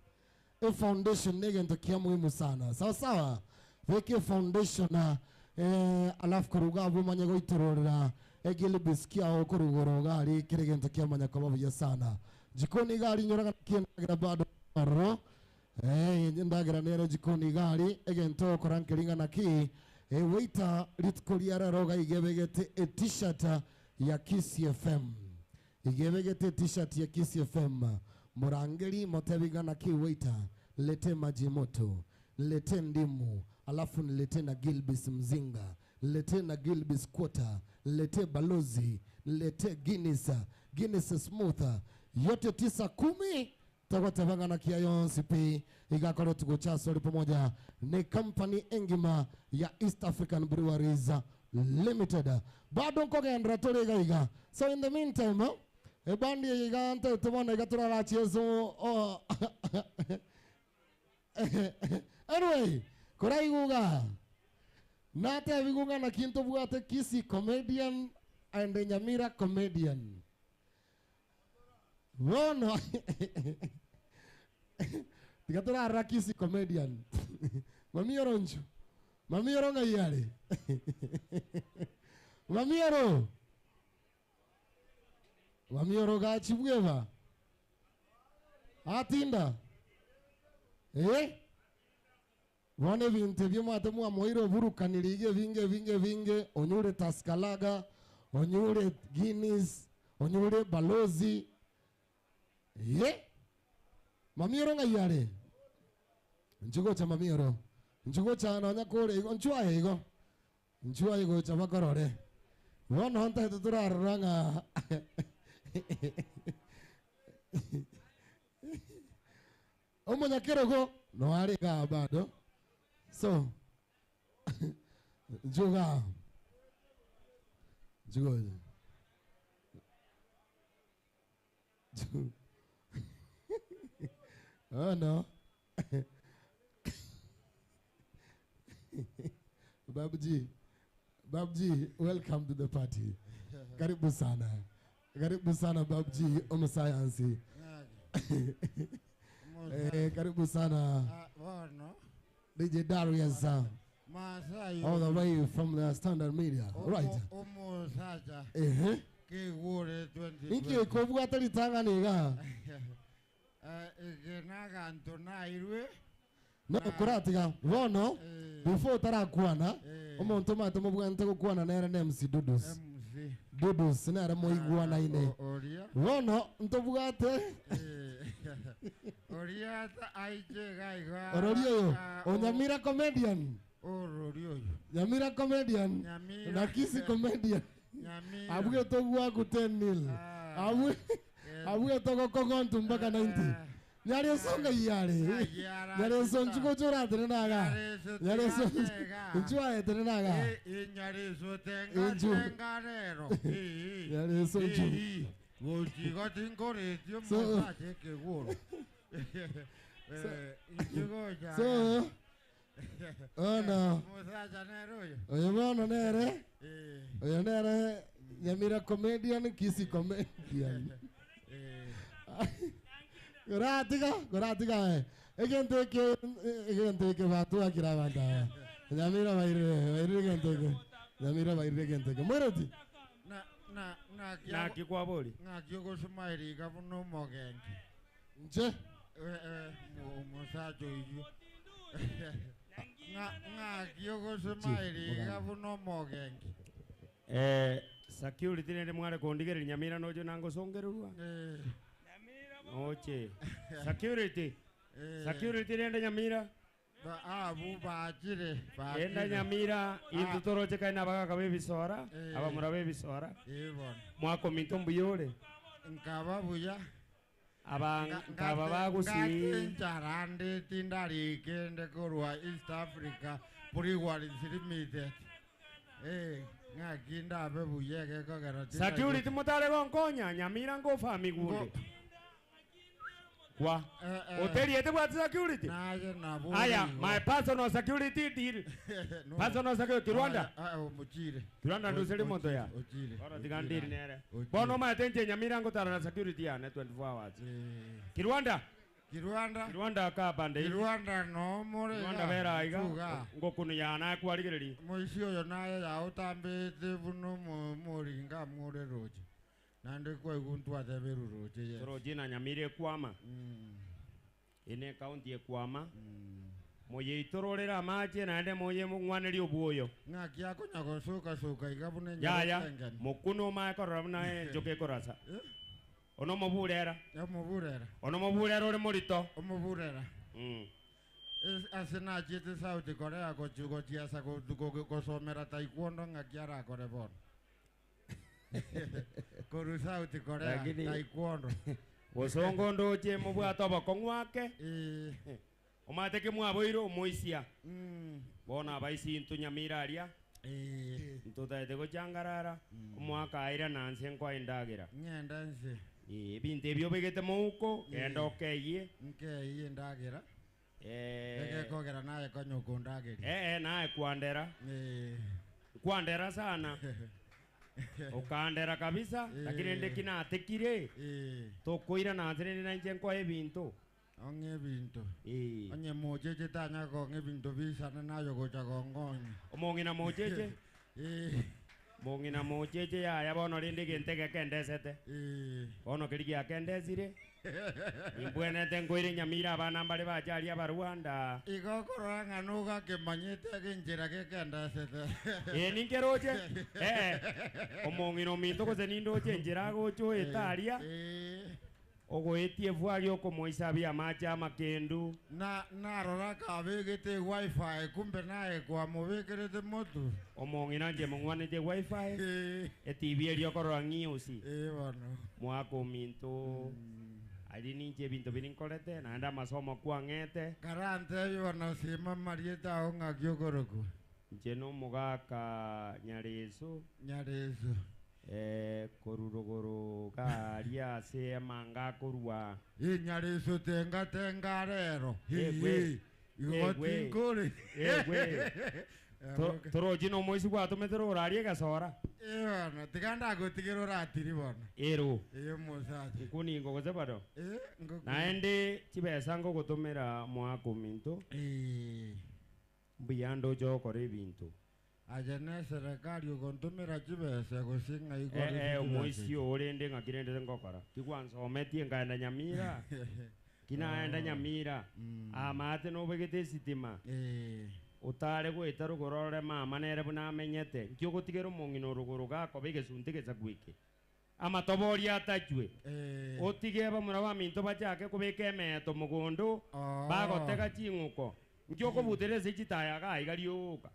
A: e foundation ni gento kia muhimu sana sawa sawa veke foundation na eh, alafu kuruga bumanye goitororera egili biskia o kurugoro gari kire gento kia manya kwa buya sana jikoni gari nyoraga kiendagira bado ro eh ndagira nere jikoni gari egento korankelinga na ki e waiter rituko riara roga igebegete e t-shirt ya Kiss FM igebegete t-shirt ya Kiss FM murangeri motebigana ki waiter lete maji moto lete ndimu alafu nilete na Gilbis mzinga lete na Gilbis quarter lete balozi lete Guinness Guinness smooth yote 9 10 takwatavanga na kia yonsi pi igakore tugochasori pamoja ni company engima ya East African Breweries Limited bado nkogendera turi iga so in the meantime ebandi iga nte tubona iga turarachieso oh. Anyway koraiguga nate biguga na kinto bwate Kisii comedian and Nyamira comedian bono tiga turarora Kisii comedian mamioro nchu mamioro ng'ai are mamioro mamioro gachibweba atinda eh bono ebinto ebio mwate mwamoire oburukaniri iga ebinge ebinge ebinge onyure Tusker onyure Guinness onyure balozi ye mamioro ng'ai are nchigocha mamioro nchigocha nonya kore igo nchwaye igo nchwaye gocha bakorore bono ntaete turarora ng'a omonyakerogo noare igaa bado so njuga njuga oh no Babji, Babji, welcome to the party. Karibu sana. Karibu sana Babji, omusayansi. Eh, karibu sana DJ Darius all the way from the Standard Media. Right.
B: Omusacha
A: Eh.
B: kigure 20
A: Inki kobwata ritang'ani iga.
B: Eke naganto nairwe
A: No kuratiga bono before utarakwana omonto mate mobwante gokwana nere na MC Dudus.
B: MC
A: Dudus nere moigwanaine.
B: oria
A: Bono ntobwate
B: oria aiche gaiga
A: orori oyo onyamira comedian
B: orori oyo
A: Nyamira comedian
B: Nyamira.
A: na Kisii comedian
B: Nyamira.
A: abwe togwaku 10 nil abwe abwe togokogontu mpaka 90 nyareso ngai yare nyareso nchuko choratere naga nyareso nchuaetere naga
B: inyareso tenga
A: Inchu.
B: tenga rero
A: Nyareso nchu.
B: gochigo tinkoretio
A: So-
B: mosache keguro inchugocha
A: so ono
B: musacha nero oyo
A: oyo bono nere oyo nere Nyamira comedian Kisii comedian Goratiga, goratiga. Egento eke, egento eke batu akira banda. Nyamira baire, baire egento eke. Nyamira baire egento eke. Mwereti.
B: na na na
D: Naki kwabori?
B: ng'aki ogosumairiga buno omogenge
A: Nche.
B: omusacha oyio ng'aki ogosumairiga buno omogenge
D: Eh, security nere mware kondigereria Nyamira nojo nangosongererwa. Oche. Security. Security rende Nyamira.
B: Abu bachire
D: Enda Nyamira intu toroche kaina abagaka b'ebisora, abamura b'ebisora.
B: Bono.
D: Mwakominto mbuyore.
B: Nkaba buya.
D: Aba nkaba bagusi.
B: Ncharande tindarikende korwa East Africa Breweries Limited. Ng'aki ndabe buya egekogera
D: Security motare gonkonya Nyamira ngofa migunde. Kwa.
B: Eh, eh.
D: Oteriete bwate security.
B: Naye nabo.
D: Aya, my personal security deal.
B: No.
D: Personal security Rwanda.
B: Ah, ah, omuchire.
D: Rwanda nduseri moto ya.
B: Ochire.
D: Oro tiga ndiri nere.
B: Ochire.
D: Bono maete nche Nyamira ngotara na security yane 24 hours.
B: Eh,
D: Kirwanda.
B: Kirwanda.
D: Kirwanda ka bande.
B: Kirwanda no more.
D: Kirwanda bera iga.
B: Tuga.
D: Ngokunu yana kwarigereri.
B: Moisi oyo naye yautambite buno moringa more roche. Nande kwaigu twateberu roche ye.
D: Toroji na Nyamira ekwama. Ene county ekwama. Moyeitororera amache naende moye mong'wanerie obwoyo.
B: Ng'aki akonya gosuka suka iga buna
D: Yaya,
B: enyoro
D: mokuno mae korora buna enjoka ekorasa.
B: Eh?
D: Ono moburera.
B: Omuburera.
D: Ono moburera ore morito.
B: Omuburera. Ase nachiete South Korea gochiasa gosomera taekwondo ng'aki arakore bono. Koru South Korea
D: Lakini-
B: taekwondo.
D: Gosongo ndoche mobwate obokong'u ake.
B: Eh,
D: Omate ke mwaboire omoisia.
B: mm,
D: Bono abaisi intwe Nyamira aria.
B: eh,
D: Ntotaete gochangarara. Omwaka aira nanse nkoa endagera.
B: ng'enda nse
D: Ebinto ebio obegete mouko, genda okeyie.
B: nkeiye endagera
D: Eh,
B: egekogera naye konya okondageria.
D: eh, naye kwandera.
B: Eh,
D: Kwandera sana. Okandera kabisa, lakini ende kinatekire.
B: eh,
D: Tokoira nanse rende nainche nkoa ebinto.
B: ong'e ebinto.
D: Eh.
B: Onye mocheche tanya kong'e ebinto bisana nayo gocha kong'onya.
D: Omong'ina mocheche,
B: Eh,
D: mong'ina mocheche yaya bono rende egento egekendesete.
B: eh,
D: Bono keri giakendesire. Imbwenete nkoire Nyamira abana mbare bacharia abarwanda.
B: igo okorora ng'a nogakemanyete agenchera gekendesete.
D: Eh ninkeroche. Eh. Omong'ina ominto gose nindoche enchera agocha oeta aria.
B: Eh,
D: Ogoetie efwagi okomoisabia amache amakendu.
B: na narora kabegete wifi kumbe naye kwamobekerete motu.
D: Omong'ina nche mong'wanete wifi.
B: Eh,
D: ETV eria okorora news.
B: eh, bono.
D: Mwaka ominto. Ari ninche ebinto biri nkorete naende amasomo kwang'ete.
B: Karantebi bono sima marieta ao ng'aki okoroku.
D: Nche na omogaka Nyareso.
B: Nyareso.
D: Eh, korurogoro garia ase emanga akorwa.
B: Eh, Nyareso tenga tenga rero.
D: Egwe.
B: Igo
D: Egwe.
B: tinkore.
D: Egwe. Torochi na omoisi gwatomete roraria egesora.
B: Eh, bono tiga ndagotigera oratiri bono.
D: Ero.
B: Eh, omosacha.
D: Nkuningo gose bado.
B: Eh, ngoku.
D: Naende chibesa ngogotomera mwaka ominto.
B: Eh,
D: Mbuya ndoche okora ebinto.
B: aye ne serikali ogontomera chibesa gose ng'ai
D: Eh,
B: kore
D: eh, omoisi orende ng'aki rende ngokora. Tigwansometie nkaenda Nyamira. Kinaenda Nyamira. Amate nobegete esitima.
B: Eh,
D: Otare goeta rogoro ore mama nere buna amenyete. Nki ogotigera omong'ina orogoro gakoba egesunte gesaku eke. Amatobori atachwe.
B: eh,
D: Otige bamura baminto bachake kobeka emeeto mogondo.
B: oh.
D: Bagotega ching'uko. Nki okobutera ase chitaya iga iga rioka.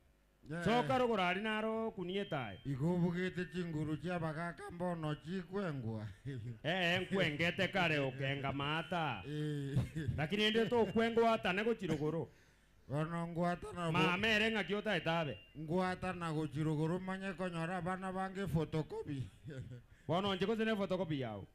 B: Eh,
D: Soka rogoro aria naro okunia etaya.
B: igo obugete chinguru chia abagaka mbono chikwengwa.
D: Eh, nkwengete kare okenga maata.
B: Eh,
D: Lakini ende tokwengwa atane gochi rogoro.
B: bono ngwatana
D: Mama ere ng'aki otaete abe.
B: ngwatana gochi rogoro manye konyora abana bange photocopy.
D: Bono inche gose ne photocopy yago.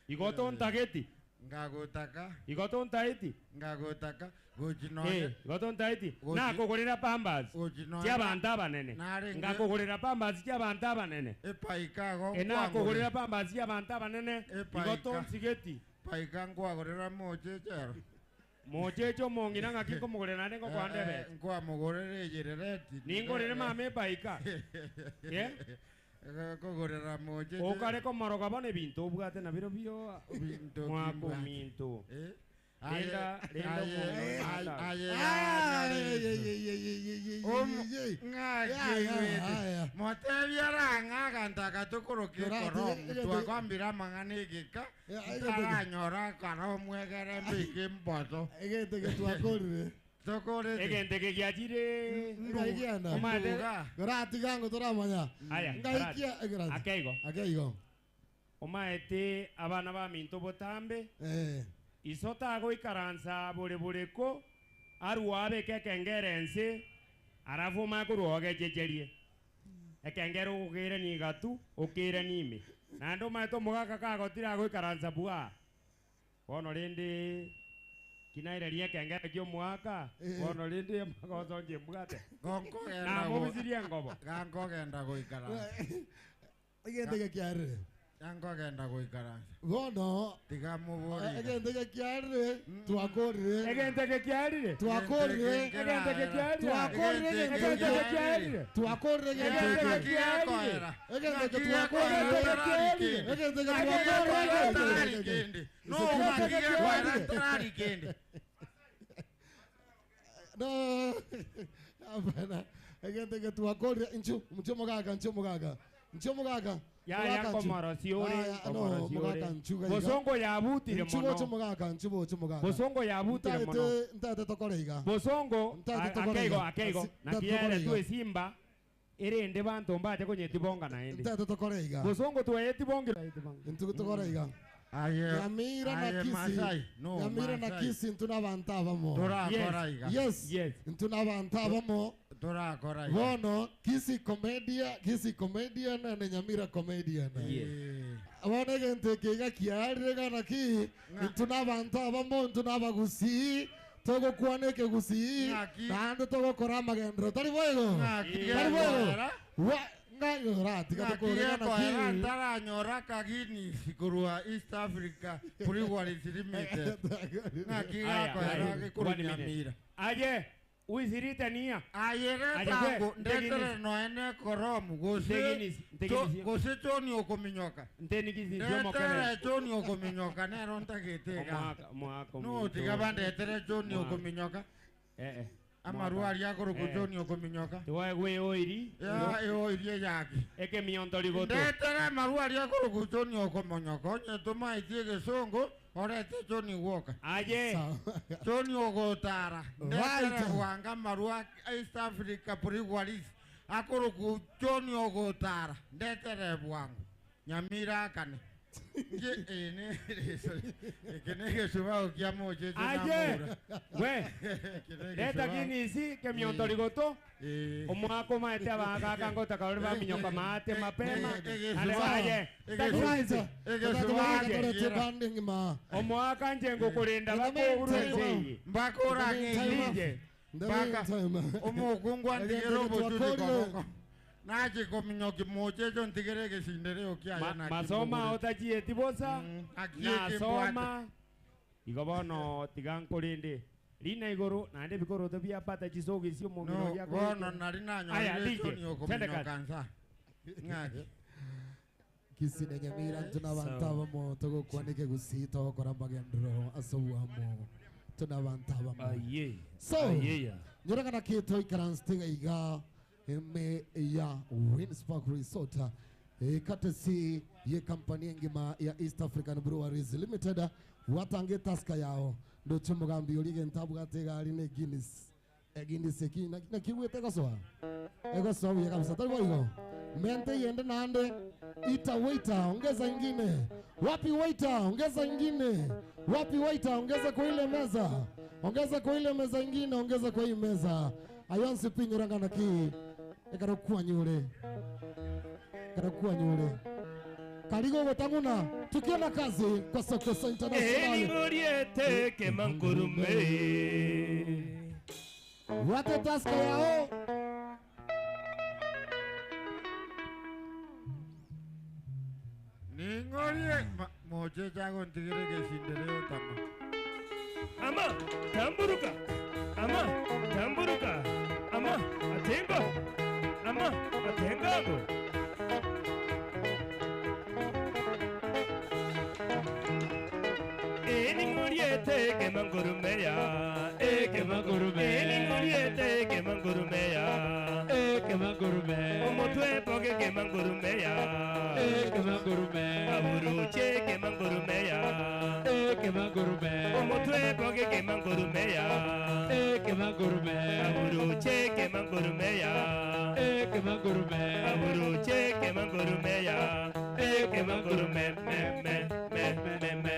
D: Igo tontageti.
B: Ngagotaka.
D: Igo tontaeti.
B: Ngagotaka gochi nonye.
D: Eh, igo tontaeti.
B: Gochi-
D: Nakogorera pambas.
B: Gochi nonye.
D: Chia abanto abanene.
B: Narenge-
D: Ngakogorera pambas chia abanto abanene.
B: Epaika igo
D: Enakogorera pambas chia abanto abanene.
B: Epaika.
D: Igo tonsigeti.
B: Paika nkwagorera mochechero.
D: Mocheche omong'ina ng'aki nkomogorera naende ngokoanda
B: Eh,
D: ebesa.
B: nkwamogorera eyerereti.
D: Ningorere mama epaika. Eh?
B: Kogorera mocheche.
D: Okare komoroga bono ebinto obwate nabiro bio
B: Binto
D: mwaka
B: kimbwate.
D: ominto.
B: Eh?
D: Renda- renda
B: aye,
D: omong'ina
B: aye,
D: omong'ina.
B: aye,
A: Ay,
B: Nyareso.
A: ay, ay, ay, ay, ay, ay,
B: Omo-
A: ay, ay.
B: ng'aki
A: Ya, ya,
B: gwete.
A: aya.
B: Motebi arang'a aganto agatukoroka
A: Ora,
B: ekoromu twakwambire amang'ana egeka
A: Ya, ege-
B: ntaranyora akoromu egere mbike mboto
A: Egento getwakorire.
B: tokorete
D: Egento eke giachire.
A: Ngaikiana.
D: Omate-
B: Nduga.
A: Goratiga ngo toramanya.
D: Aya,
A: Ngaikia egerati.
D: Akeigo.
A: Akeigo.
D: Omaete abana baminto botambe.
A: Eh.
D: Iso tagoikaransa bore boreko arwa abeke ekengere ense arafu omae korwa ogechecherie. Ekengere ogokeirania igatu, okeiranie ime. Naende omanyete omogaka kagotira agoikaransa bwaa. Bono rende kinairaria ekengere ki'omogaka, bono rende amagoso inche mbwate. Namobisirie engobo.
B: Gankogenda goikaransa.
A: Egento eke kiarire.
B: Gankogenda goikaransa.
A: Bono
B: Tiga mobori iga.
A: egento eke kiarire twakorire.
D: Egento eke kiarire.
A: Twakorire.
D: Egento eke kiarire.
A: Twakorire
D: Egento
A: egento
D: eke
A: eke.
D: kiarire.
A: Twakorire egento
D: Egento
A: eke.
D: eke kiarire.
A: Egento eke
D: Egento
A: twakorire.
D: eke kiarire.
A: Egento eke twakorire. Egento eke. No. Hapana. Egento eke twakorire inchu inchu omogaka inchu omogaka inchu omogaka.
D: Yaya
A: Mogaka nchu.
D: nkomorosia ore,
A: Aya, no,
D: nkomorosia ore.
A: mogaka nchu gaiga.
D: Bosongo yabutire
A: Nchu boche
D: mono.
A: mogaka nchu boche mogaka.
D: Bosongo yabutire mono.
A: Ntaete ntaete tokore iga.
D: Bosongo
A: Ntaete tokore
D: akeigo
A: iga.
D: akeigo
A: Asi-
D: naki
A: ntaete tokore
D: yere
A: iga.
D: tu esimba erende banto mbache konyetibonga naende.
A: Ntaete tokore iga.
D: Bosongo twayetibongire.
A: Ntugu tokore iga.
B: Aye,
A: Nyamira na
B: aye
A: Kisii.
B: Masai. No,
A: Nyamira na
B: Masai.
A: Kisii ntuna abantu abamo.
B: Torakora iga.
A: Yes.
D: Yes.
A: Ntuna abantu abamo.
B: Torakora iga.
A: Bono Kisii comedia, Kisii comedian and Nyamira comedian.
D: Yes.
B: Eh,
A: Bono egento eke iga kiarire gana ki ntuna abantu abamo ntuna abagusii togokwana ekegusii
B: Ng'aki.
A: naende togokora amagendero tari boigo
B: Ng'aki
A: tari boigo
B: gekoera.
A: Wa- ng'ai oratiga
B: Ng'aki
A: tokore gana
B: gekoera
A: ki
B: ntaranyora kaginisi korwa East Africa Breweries Limited. Ng'aki
D: Aya,
B: gekoera
D: aya,
B: gekorwa
D: one minute.
B: Nyamira.
D: Aye, uisirite nia.
B: Aye
D: Aye,
B: retango
D: gwe,
B: ndetere
D: nteginisi.
B: noene koromu gose
D: Nteginisi, nteginisi.
B: gose choni okominyoka.
D: Ntenikisi
B: Ndetere
D: jomokebe.
B: choni okominyoka nero ntagete iga.
D: Omwaka omwaka
B: No tiga bandetere choni
D: Mwaka.
B: okominyoka.
D: Eh eh.
B: Amarwa aria akorokwa
D: Eh.
B: choni okominyoka.
D: Tiwae gwe oiri.
B: Ya eoirie yaki.
D: Ekemionto rigoto.
B: Ndetere amarwa aria akorokwa choni okomonyoka onye tomaetie egesongo orete choni gwoka.
D: Aye.
A: Sawa.
B: Choni ogotara ndetere
A: Right.
B: bwanga amarwa East Africa Breweries akorokwa choni ogotara ndetere bwango Nyamira akane. Nge ene eke ne egesubao kia mocheche
D: Aye.
B: namora.
D: We.
B: Eke ne
D: Leta
B: egesubao.
D: kinisi kemionto rigoto.
B: Eh.
D: Omwaka omaete abagaka ngotaka ore baminyoka maate mapema.
B: Eh,
D: Ande
B: eh,
D: aye.
A: Right.
B: Egesubao
A: Tata
B: kiera.
A: bandi ngima.
D: Omwaka nje ngokurinda
A: In the
D: bakoguru
A: meantime,
D: ense
B: Mpaka orang'eire.
D: Nije.
A: In the
B: Mpaka
A: meantime.
B: omokungu antigere
A: Egento
B: obochuri
A: twakorire.
B: koboko. Nachi kominyoki mocheche ntigere egesindereo kiaye
D: Ma-
B: naki
D: masoma
B: mbogore.
D: otachieti bosa
B: Naki eke
D: nasoma igo bono tiga nkorinde rina igoro naende ebikoroto biapata chisogisi omong'ina
B: No,
D: oria
B: bono
D: akorete.
B: nari
D: Aya,
B: nanyorire
D: DJ,
B: choni
D: tende
B: okominyoka
D: kazi.
B: nsa. Ng'aki.
A: Kisii na Nyamira ntuna abantu abamo togokwana ekegusii togokora amagendero ase obwamo tuna abantu abamo
C: Aye.
A: So,
C: Aye.
A: nyoragana kito ikaranstiga iga eme ya Winspark Resort e, courtesy ye kampani engima ya East African Breweries Limited watange taska yao ndoche mugambi olige ntabwate gari ne Guinness e Guinness eki na na kiwete gosoa egosoa buya kabisa tari boigo mente yende nande ita waiter ongeza ingine wapi waiter ongeza ingine wapi waiter ongeza kwa ile meza ongeza kwa ile meza ingine ongeza kwa hii meza ayonsi pinyorangana ki ekarokuwa nyure ekarokuwa nyure karigo gotang'una tukiona kazi kwa Sokoso International
C: Eningoriete kemankurume.
A: wate taska yao
B: Ning'orie mocheche agontigere egesindereo tama.
C: Ama tamburuka. Ama tamburuka. Ama atengo. Ama atengago. Eningoriete kemankurumeya. Ekemankurume. Eningoriete kemankurumeya.
E: Ekemangurume.
C: Omotwe poke kemankurumeya.
E: Ekemangurume.
C: Aburuche kemankurumeya.
E: Ekemangurume.
C: Omotwe poke kemankurumeya.
E: Ekemangurume.
C: Aburuche kemankurumeya.
E: Ekemangurume.
C: Aburuche kemankurumeya. Ekemankurume me me me me me.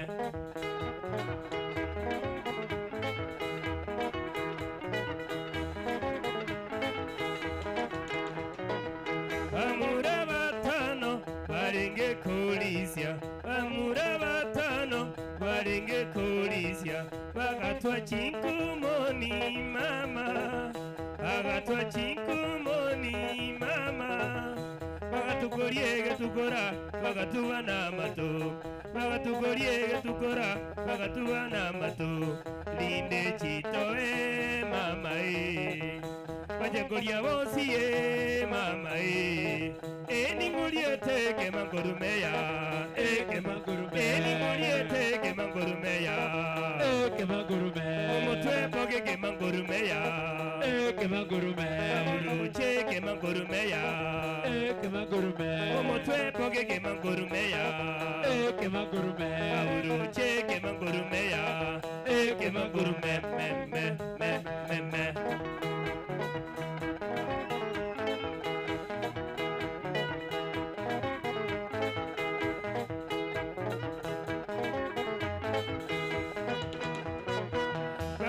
C: Bamura batano barenge kulisia, bamura batano barenge kulisia, bagatwa chinkumoni mama, bagatwa chinkumoni mama, bagatukoriege tukora, bagatuba n'amato, bagatukoriege tukora, bagatuba n'amato, linde chitoe mama e. Bajakoria bosi e mama e. Eninguriete ke mangorumeya, e ke
E: Mangurume.
C: Eninguriete ke mangorumeya.
E: Eke mangurume.
C: Omotwe poke ke mangorumeya.
E: Eke mangurume.
C: Aburuche ke mangorumeya.
E: Eke mangurume.
C: Omotwe poke ke mangorumeya.
E: Eke mangurume.
C: Aburuche ke mangorumeya. Eke mangorume me me me me me.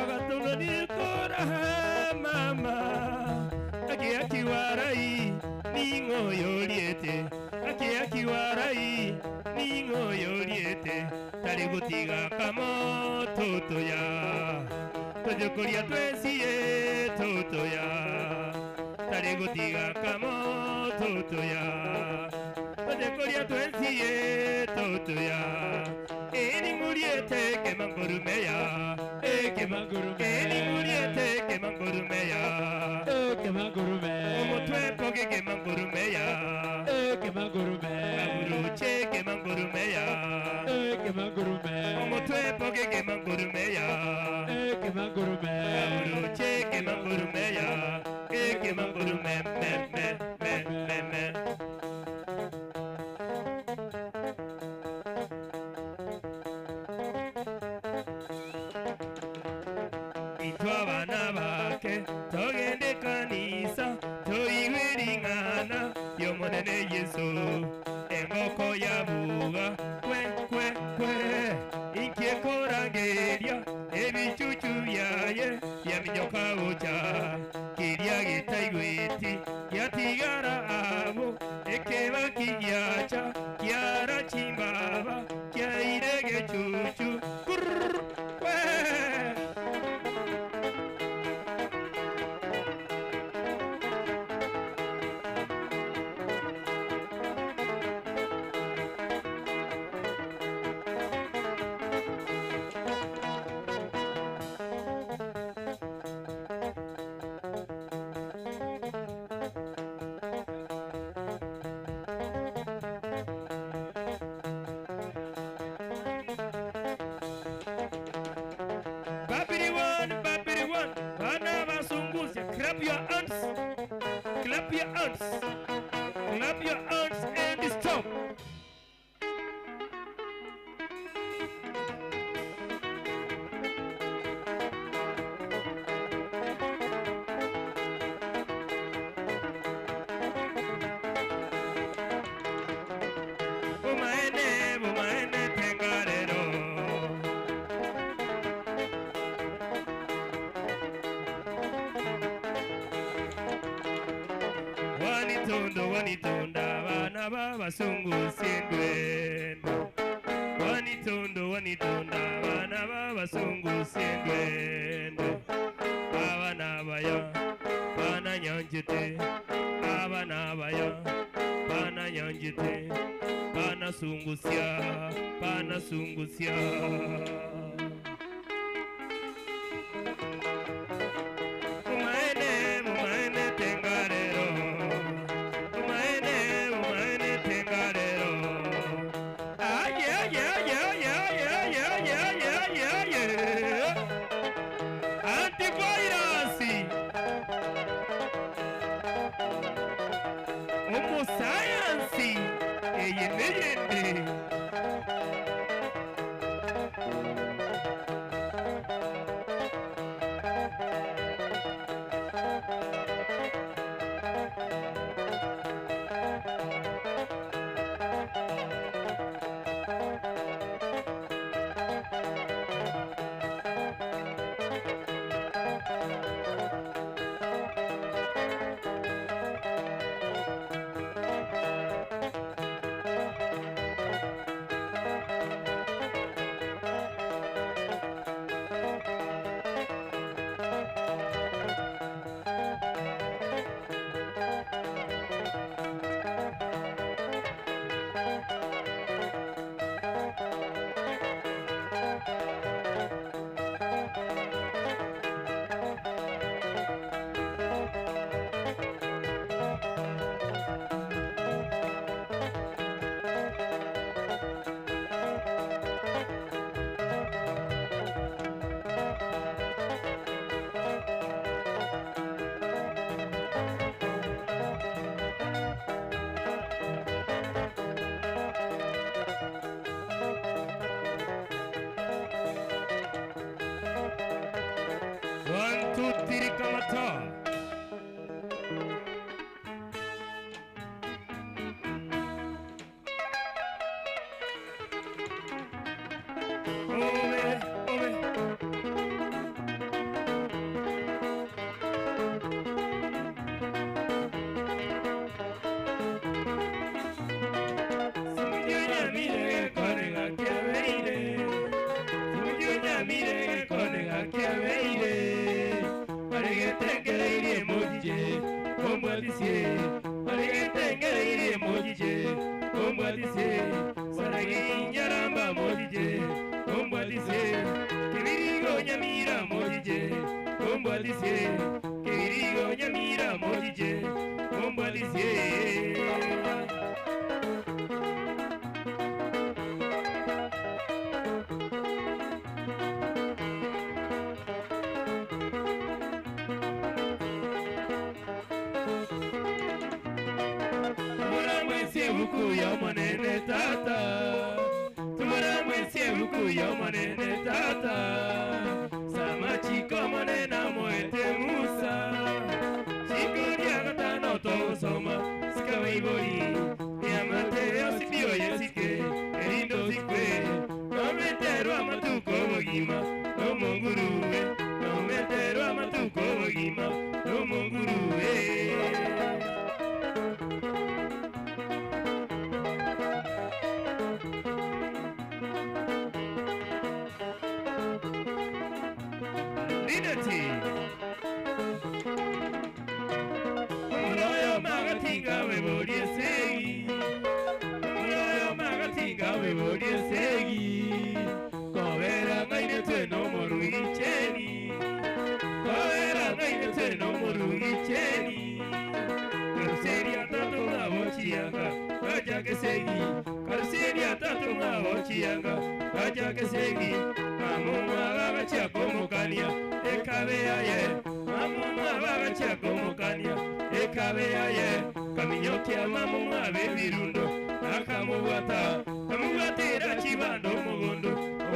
C: Bagatunanirikora mama akiakiwarai ning'oyoriete akiakiwarai ning'oyoriete tari gutiga kamo tutuya tujukuria twesie tutuya tari gutiga kamo tutuya tujukuria twesie tutuya ening'uriete kemangorumeya
E: Eke mangurume.
C: ening'uriete kemangorumeya
E: Eke mangurume.
C: omotwe poke kemangorumeya
E: Eke mangurume.
C: aburuche kemangorumeya
E: Eke mangurume.
C: omotwe poke kemangorumeya
E: Eke mangurume.
C: aburuche kemangorumeya ekemangorume me me me me me. Itwe abana bake togende kanisa toigwe ring'ana y'omonene Yesu engoko yabuga kwe kwe kwe inkiekorangeria ebichuchu byaye byaminyoka gocha kiria gitaigweti giatigara abo ekebaki giacha kiara chimbaba kiaire gechuchu Kurr, kwe. Babiri one, babiri one. Bana basungusha. Clap your hands. Clap your hands. Clap your hands and stop. Bumaene, bumaene, tengarero. Wanitondo, wanitunda, bana babasungusendwendo. Wanitondo, wanitunda, bana babasungusendwendo. Abana baya, bana nyanjete, abana baya, bana nyanjete, bana sungusya, bana sungusya. Umaene, umaene tengarero. Umaene, umaene tengarero. Ah, yeah, yeah, yeah, yeah, yeah, yeah, yeah, yeah, yeah, yeah. Antivirus. Homo science. Eye neyende. 2 3 kamata. Ove, ove. Yeah. Tumuramwese buku ya manene tata. Tumuramwese buku ya manene tata. Samachiko manena moete Musa. Chiko lya gatano togosoma sikabaibori. Nyamate osipio yesike erindo sikwe. Nometerwa matuko bogima nomonguruwe. Nometerwa matuko bogima nomonguruwe. Lineti. Muroyo magatinga weborie segi. Muroyo magatinga weborie segi. Kobera ngaine twe no morugi cheni. Kobera ngaine twe no morugi cheni. Karuseria tatu mwabochianga kajake segi. Karuseria tatu mwabochianga kajake segi. Mamumwa bagachia komokania ekabe yaye. Mamumwa bagachia komokania ekabe yaye. Kaminyokia mamumwa bebirundo akamubwata kamubwatera chibando mugondo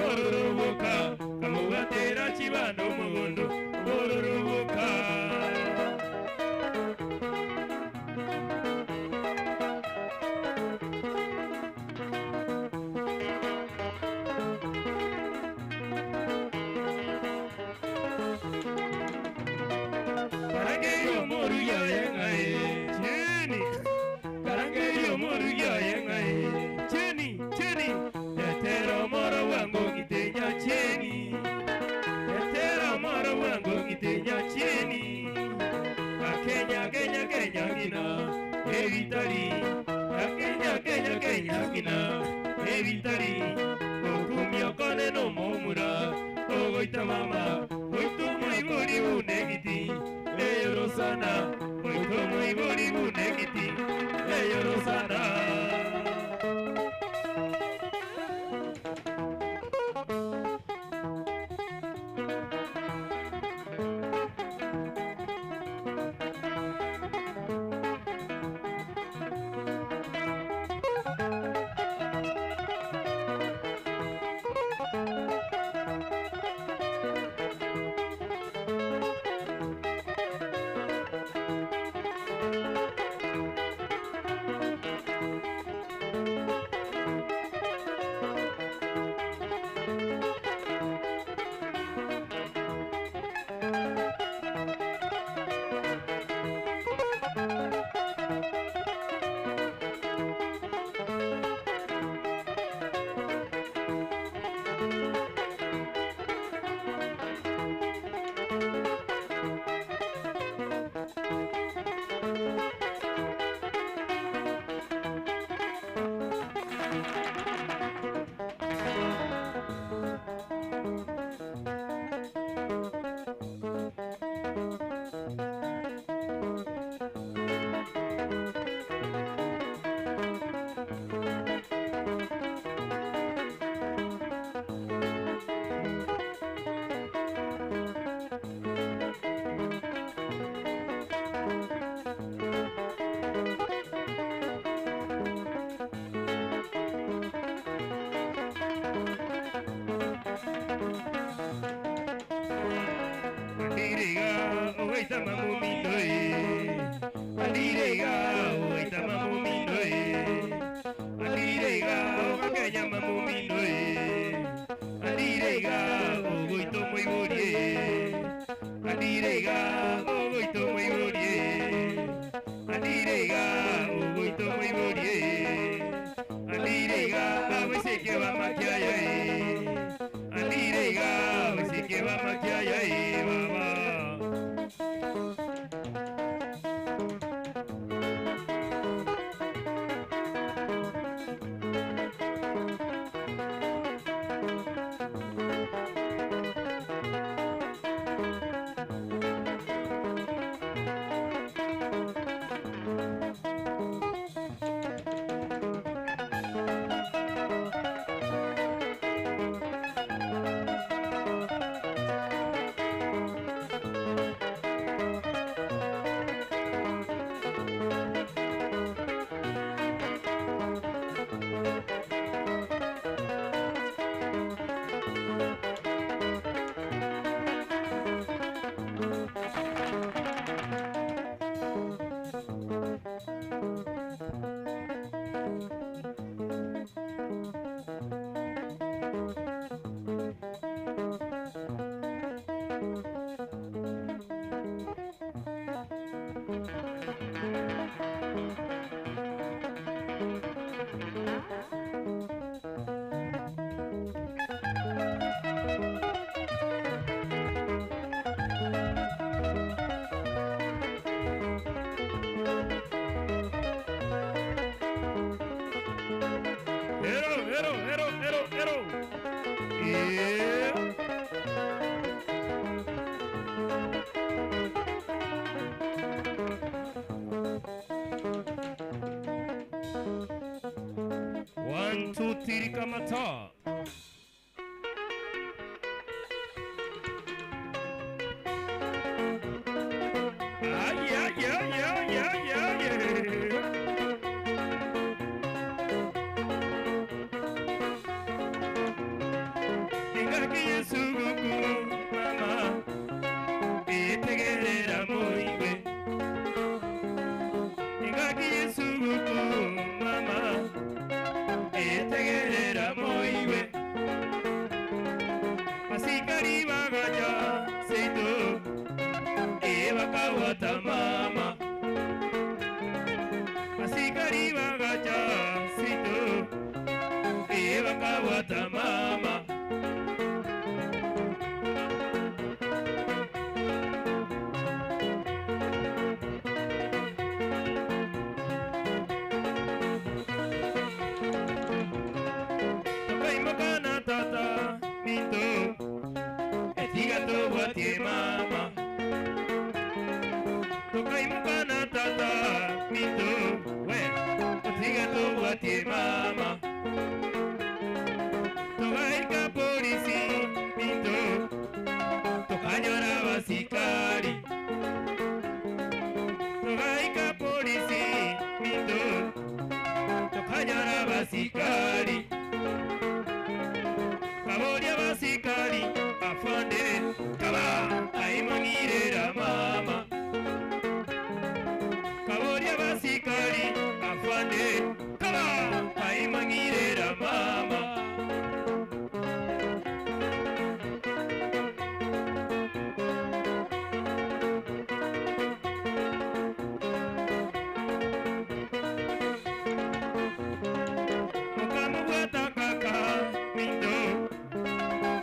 C: ororoboka kamubwatera chibando mugondo ororoboka. Karangeyo moruya yengae cheni. Karangeyo moruya yengae cheni cheni. Tetero moro wango gitenya cheni. Tetero moro wango gitenya cheni. Akenya Kenya Kenya gina evitari. Akenya Kenya Kenya gina evitari. Okumio kone no momura ogoita mama. Oito moibori unegiti Eyorosana, oito moibori unegiti Eyorosana. Mandiriga ogoita mamumindo Andire iga ogoita mamumindo Andire iga ogakenya mamumindo Andire iga ogoita omoiborie Andire iga ogoita omoiborie Andire iga ogoita omoiborie Andire iga abaiseke bamakiayo Andire iga abaiseke bamakiayo baba. Ero, ero, ero, ero, ero. Yeah. One, two, three, kamata. Ah, yeah, yeah, yeah, yeah, yeah, yeah. Ingaki yesuguku mama itegerera muiwe Ingaki yesuguku mama itegerera muiwe Asikari bagaja seito ebakawata mama Asikari bagaja seito ebakawata mama. Tokaimokana tata minto etiga tobwatie mama Tokaimokana tata minto we etiga tobwatie mama Togaika polisi minto tokanyora basikari Togaika polisi minto tokanyora basikari Kaboria basikari afande kaba aimangirera mama Kaboria basikari afande kaba aimangirera mama. Mukamubwata kaka minto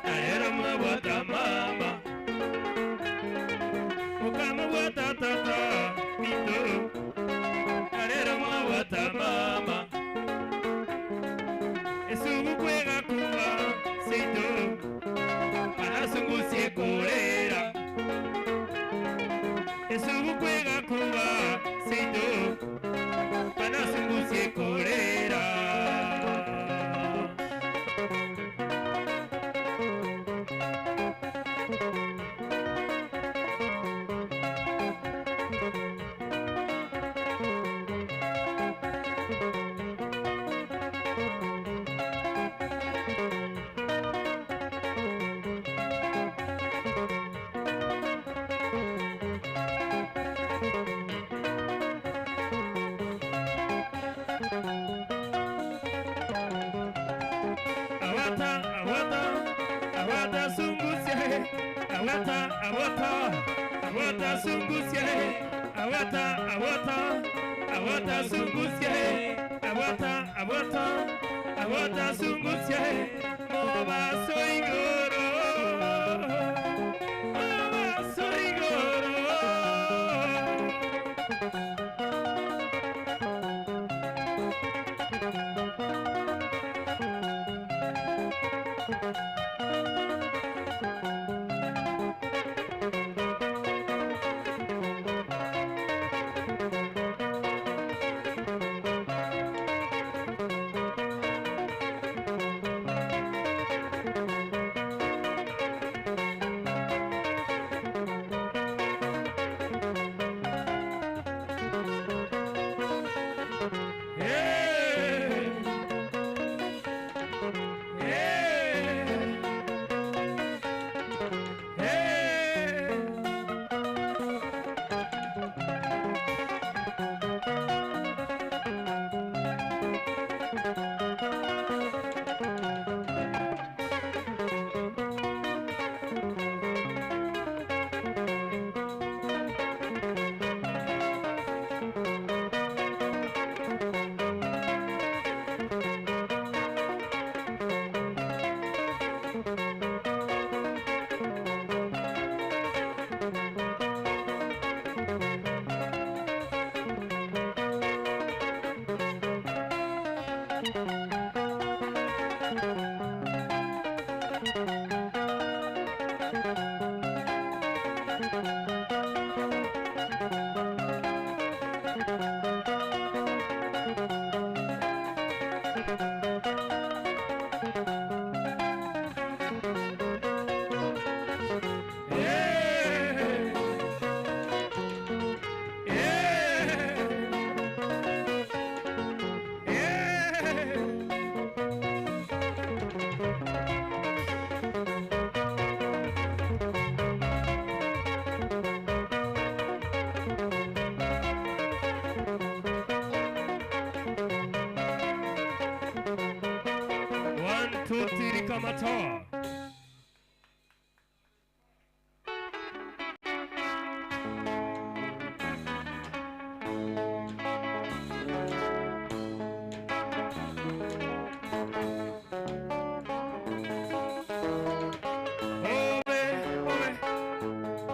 C: narero mwabwata mama Mukamubwata tata minto narero mwabwata mama Esugu kwega kuba seito anasungusie kolera Esugu kwega kuba seito anasungusie kolera. Awata, awata, awata sungusia, awata, awata, awata sungusia, awata, awata, awata sungusia, awata, awata, awata sungusia, moba soigoro, moba soigoro. Hey! Hey! Hey! Hey! Hey! Hey! One, two, three, kamata. Ove, ove.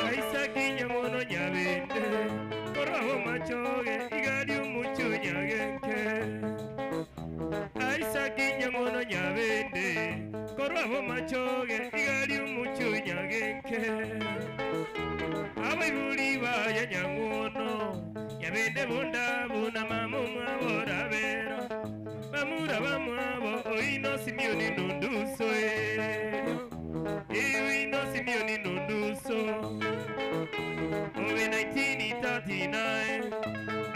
C: Aisaki nyamono nyabende koroho machoge igari umucho nyagenke Aisaki nyamono nyabende koroho machoge igari umucho nyagenke Abaibuli baye nyangono nyabende bunda buna mamu mwabora bera Bamura bamwabo oino Simioni nunduso erio Iwino Simioni nunduso Owe 1939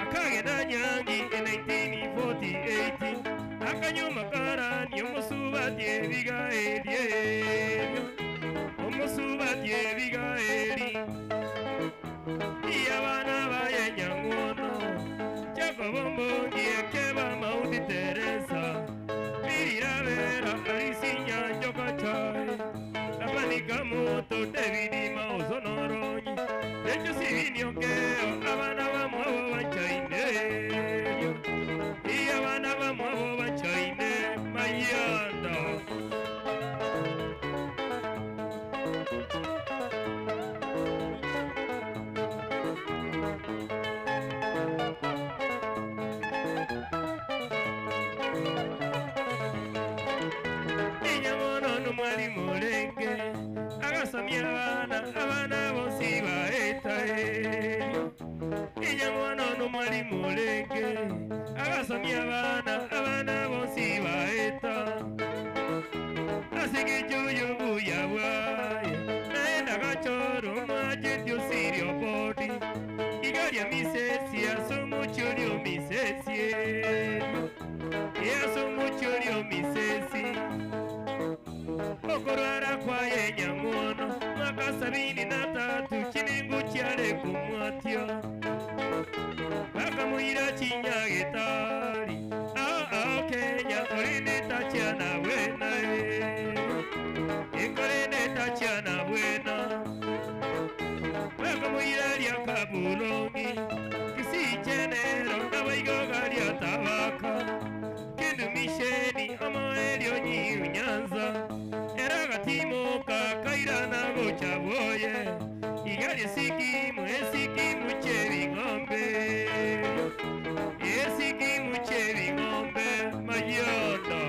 C: akagenda nyangi e 1948 akanyuma karani omusubati ebigaeri ebyo omusubati ebigaeri iyabana baye nyangono Jacobo Mbongi ekeba Mauti Teresa Birirabera Alisinya Njoka Chai Apanika moto David Mauzo Noronyi Echo sibiniokeo abana bamwabo bachaine Iya abana bamwabo bachaine Mayanda Inyamono n'umwalimu olenge agasomya abaana abaana bonsi baeta eryo Inyamono n'umwalimu olenge agasomya abaana abaana bonsi baeta asigijuyo buya bwaye naenda gachoro mwajeti osirio bodi igaria misesi asumuchurio misesi eryo yasumuchurio misesi okorwara kwaye nyamu Nyamatio Bakamuira chinyagetari Ao ao Kenya korende tachiana bwena Ekorende tachiana bwena Bakamuira ria Kabulongi Kisichenero nabaigoga ria Tabaka Kindu misheni omoerio nyiu Nyanza Eragatimoka kairana gocha boye Igari sikimu esikimu chebing'ombe Esikimu chebing'ombe mayondo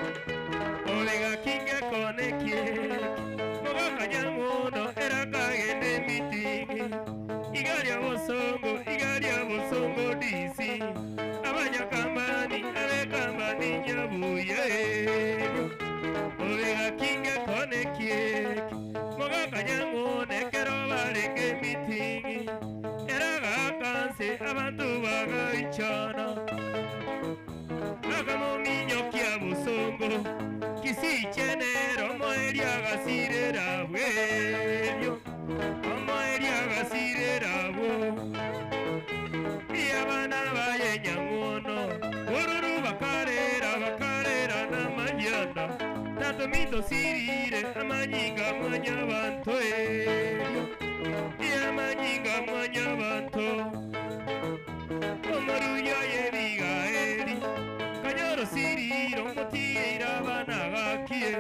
C: Olega kinga konekie Mogaka nyamuno erakagende mitingi Igaria bosongo, igaria bosongo DC Abanyakambani, abekambani nyabuye Olega kinga konekie Mogaka nyamuno ekero barenge mitingi Eragakanse abantu bagaichana Bakamominyokia bosongo Kisichenero omoeria agasirera bwebyo omoeria agasirera bwo abana baye nyang'ono oruru bakarera bakarera n'amayanda tato mito sirire amanyinga mwanya banto ebyo amanyinga mwanya banto omoruyo yebigaeri kanyoro siriro motigeire abana gakie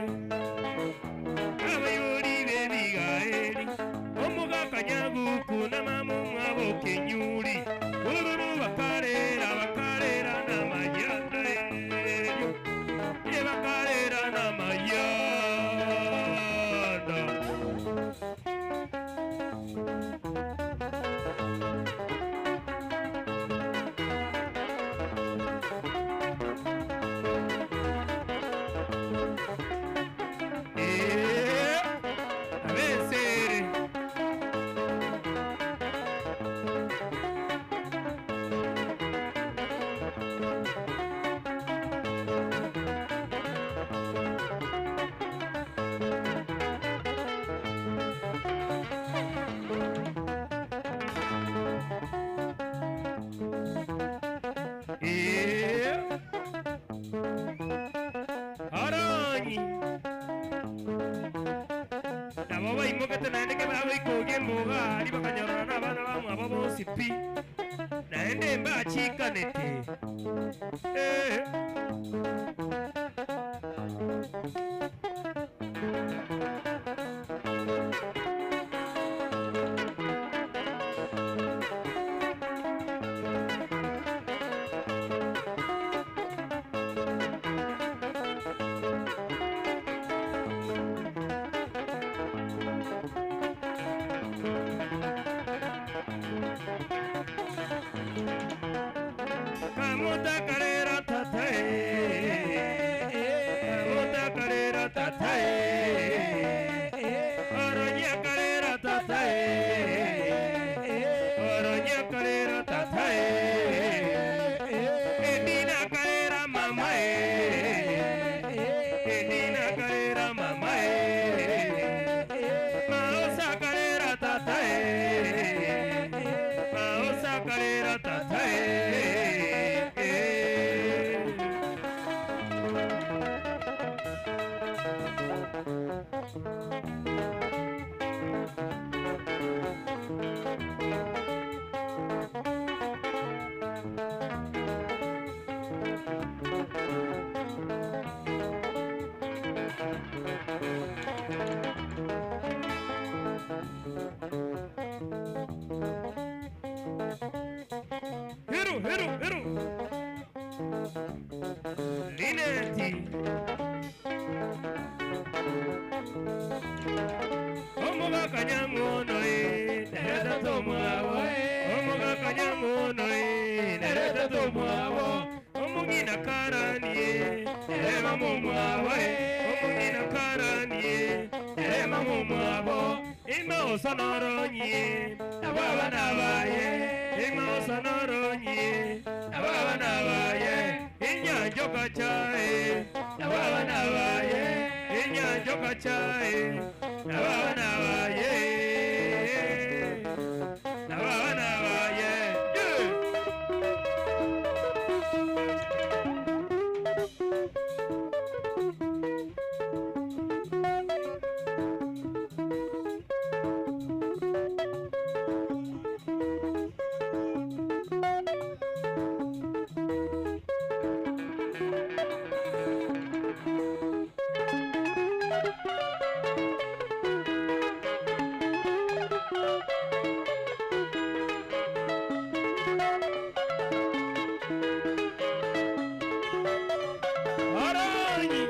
C: abayori bebigaeri omugakanyaguku n'amamu mwabo kenyuri ururu bakarera bakarera n'amayanda eyo ye bakarera n'amayanda Abensere Aranyi nabo baimokete naende ke bagoikogia emboga aria bakanyorana na abana bamwabo bonsi pi naende mbachikanete Kamuta karera tatae Kamuta karera tatae Oronya karera tatae Oronya karera tatae Edina karera mamae Edina karera mamae Maosa karera tatae Maosa karera tatae Hiru, hiru, hiru. Lineti. Omugakanyangono e, nereta tomwabo. Omugakanyangono e, nereta tomwabo. Omugina karanie, nerema mumwabo e. Omugina karanie, nerema mumwabo. Ima osonoronye, nabo abana baye. Imaosonoronyi abana baye inyanjoka chae abana baye inyanjoka chae abana baye abana baye yeah. Aranyi.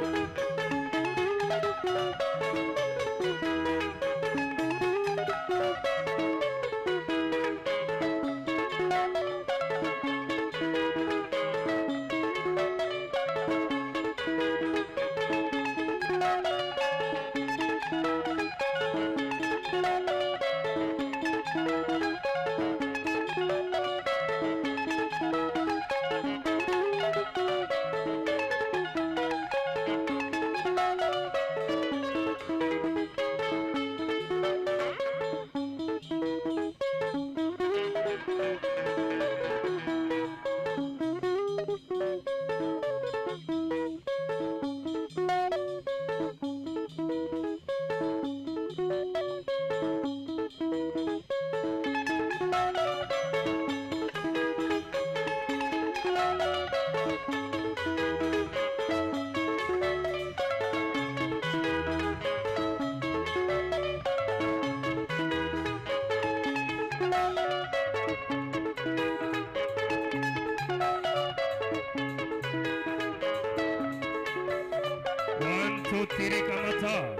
C: One, two, three, kamata.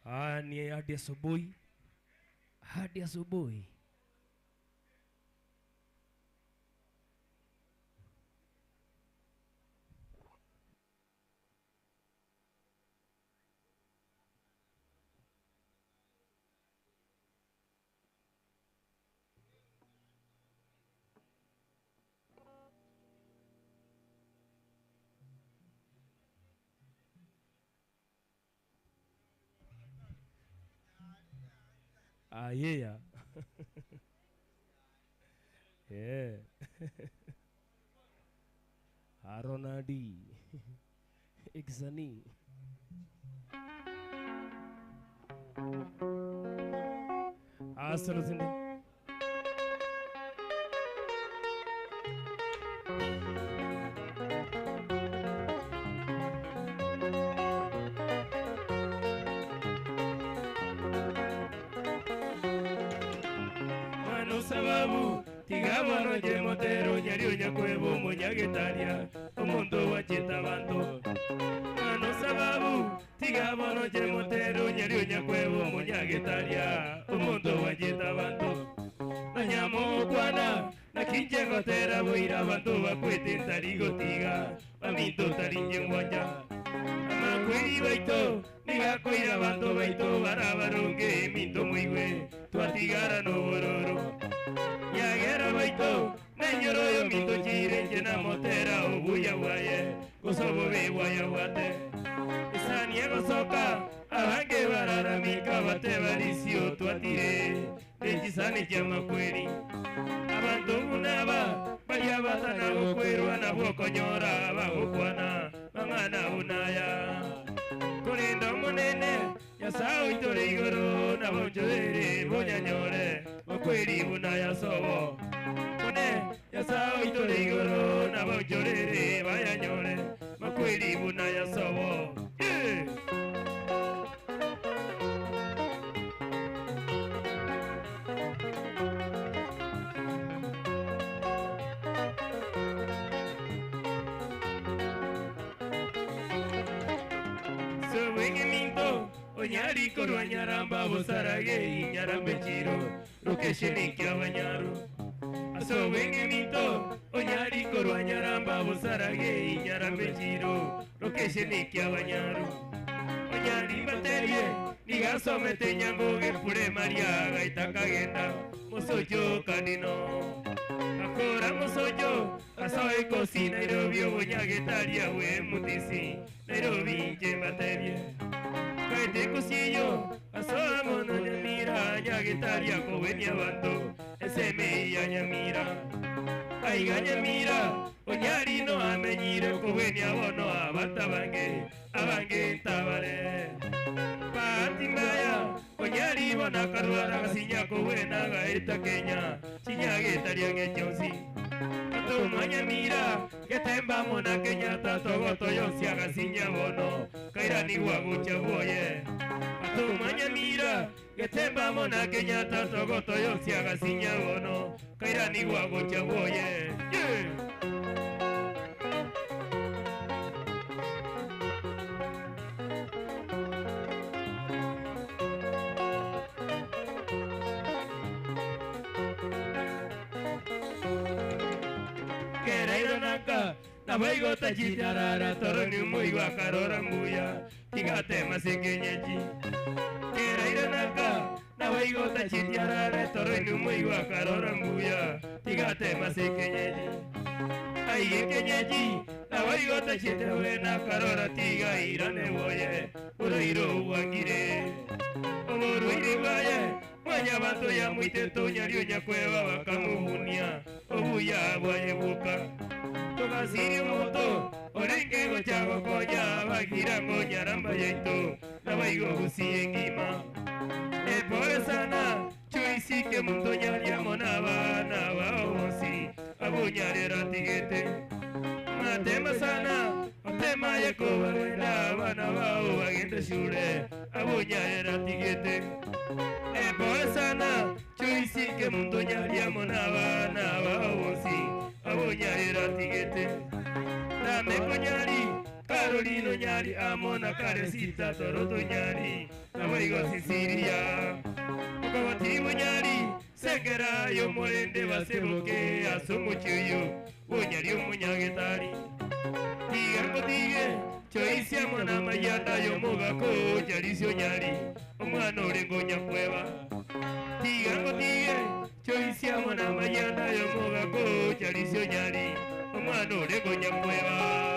C: Ah, ni hadi asubuhi, hadi asubuhi. Ah, yeah. Yeah. Aronadi. Exani. Asante. Mano sababu tigabano je motero nyari nyakwebo munyagetaria omuntu wachita bantu Mano sababu tigabano je motero nyari nyakwebo munyagetaria omuntu wachita bantu Nanyamo kwana nakinje gotera boira bantu bakwete ntarigotiga baminto tarinje ngwanja Amakweri baito nigakoira bantu baito barabarunge minto muigwe twatigara n'obororo nyagera baito nenyoroyo minto chirenje namotera obuya bwaye gosobobe bwaya bwate isani egosoka abange bararamika bate barisio twatire nechisani chiamakweri abantu bunaba baria batana gokwerwa nabwokonyora bagokwana bang'ana bunaya kurinda omunene nyasaye oitore igoro nabonjorere bonyanyore bakweri bunaya sobo mune nyasaye oitore igoro nabonjorere bayanyore bakweri bunaya sobo yeah. Sobenge minto, onyari korwa nyaramba bosarage inyarambe chiro, lokesheni kyabanyaru. Asobenge minto, onyari korwa nyaramba bosarage inyarambe chiro, lokesheni kyabanyaru. Onyari baterie, Nigasomete nyangoge puremaria agaita kagenda musojo kanino. Akora musojo asoe kosi Nairobi obonyagetaria we mutisi Nairobi inche mbatebie. Kaete kusiyo asoa mono Nyamira nyagetaria kobenia abanto eseme ya Nyamira. Aiga Nyamira onyari no amenyire kobenia bono abanto abange abange ntabare. Bahati mbaya onyari bono akarwara agasinya kobwena agaeta Kenya chinyagetaria ng'echionsi. Atuma Nyamira getemba mona Kenyatta togoto yonsi agasinya bono kairanigwa gocha bwoye. Atuma Nyamira getemba mona Kenyatta togoto yonsi agasinya bono kairanigwa gocha bwoye. Yeah! Kereironaka nabaigota chitarara toro ni moigwa akarora mbuya tigatema sekenyechi. Kereironaka nabaigota chitiarara toro ni moigwa akarora mbuya tigatema sekenyechi. Aige kenyechi nabaigota chitewe nakarora tiga irane boye oroiro bwangire. Oborwaire bwaye mwanya banto ya mwite tonya nyakweba bakamubunia obuya bwaye buka. Togasiri moto orenge gocha gokonya bagira ngo nyaramba yaito nabaigo gusie ngima. Epole sana chuisike muntu nyaria mona abana bao bonsi abunyarera tigete. Matema sana otema yekobarenda abana bao bagende shure abunyarera tigete. Epole sana chuisike muntu nyaria mona abana bao bonsi abunyarera tigete. Rameko nyari Carolino nyari amona karesita toroto nyari nabaigo Sicilia. Okabatibo nyari sengera yo morende baseboke asomuchiyo bunyari omunyagetari. Tiga tige choisia mona mayanda yo mogako charisio nyari omwana orengo nyakweba. Tiga tige choisia mona mayanda yo mogako charisio nyari omwana orengo nyakweba.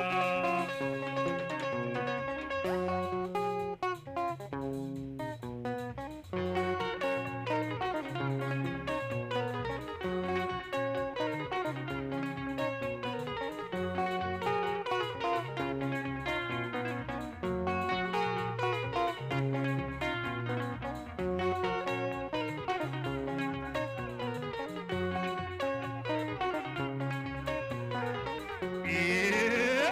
C: Yeah.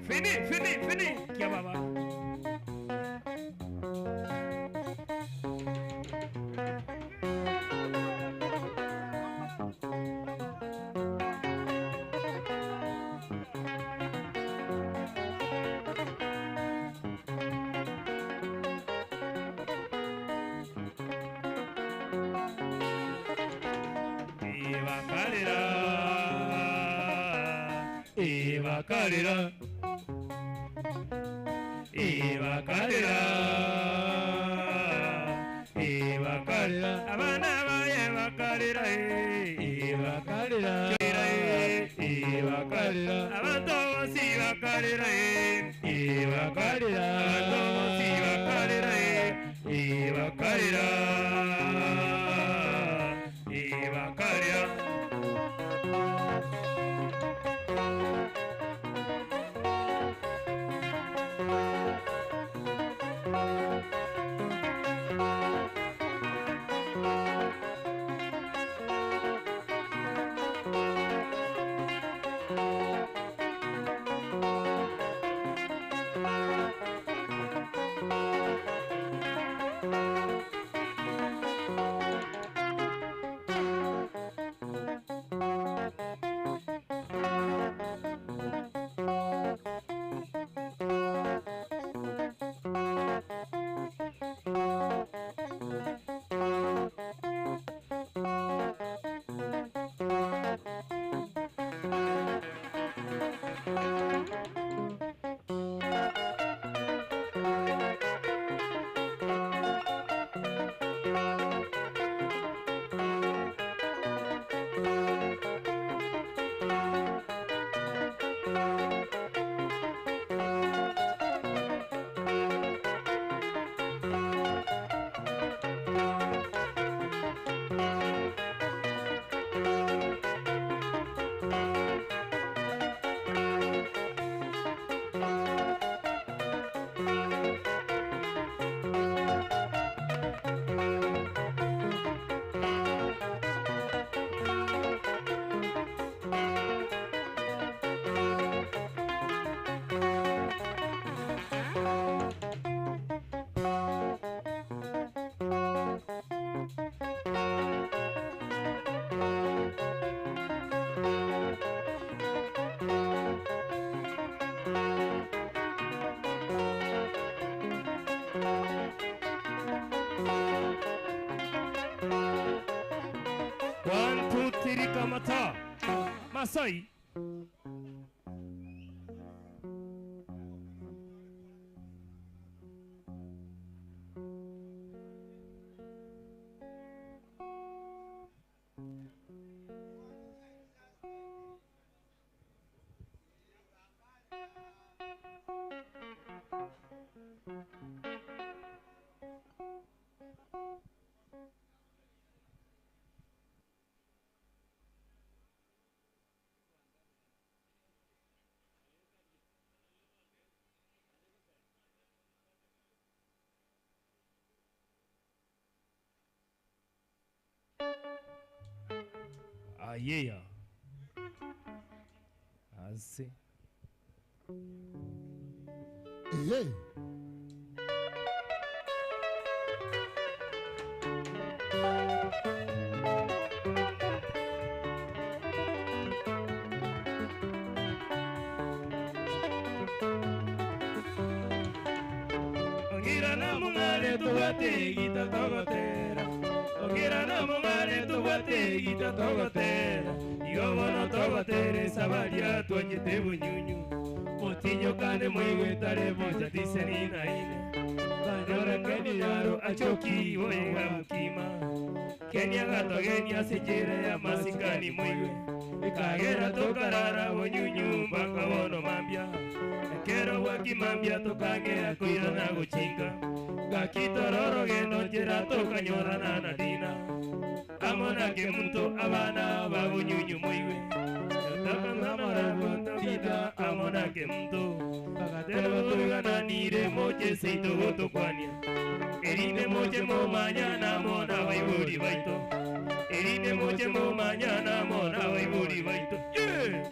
C: Fini, fini, fini. Kia baba. Ibakarira, ibakarira, ibakarira, ibakarira. Abana baye bakarira,
E: Ibakarira,
C: ibakarira. Abantu bose bakarira,
E: ibakarira,
C: abantu bose bakarira, ibakarira, ibakarira. One, two, three, kamata. Masai. Ayeya. Ase.
A: Eye.
C: Ongera na mong'are tobwate egita togotera. Ongera na mong'are tobwate egita togotera. Igo bono togotere esabaria twachete bunyunyu. Motinyokane moigwetare mocha tiseni na ine. Banyora Kenya yaro achoki boyega bokima. Kenya gatogenia ase enchera ya masikani moigwe. Ekagera tokarara bunyunyu mpaka bono mambia. Ekero bwakimambia tokang'ea koirana gochinga. Gakitororo gendo nchera tokanyorana na dina. Amo na kemunto abana babunyunyu moigwe. Tokamamara amo na kemunto. Bagateba toigananire moche seito gotokwania. Erinde moche momanyana mona baibori baito. Erinde moche momanyana mona baibori baito. Yeah!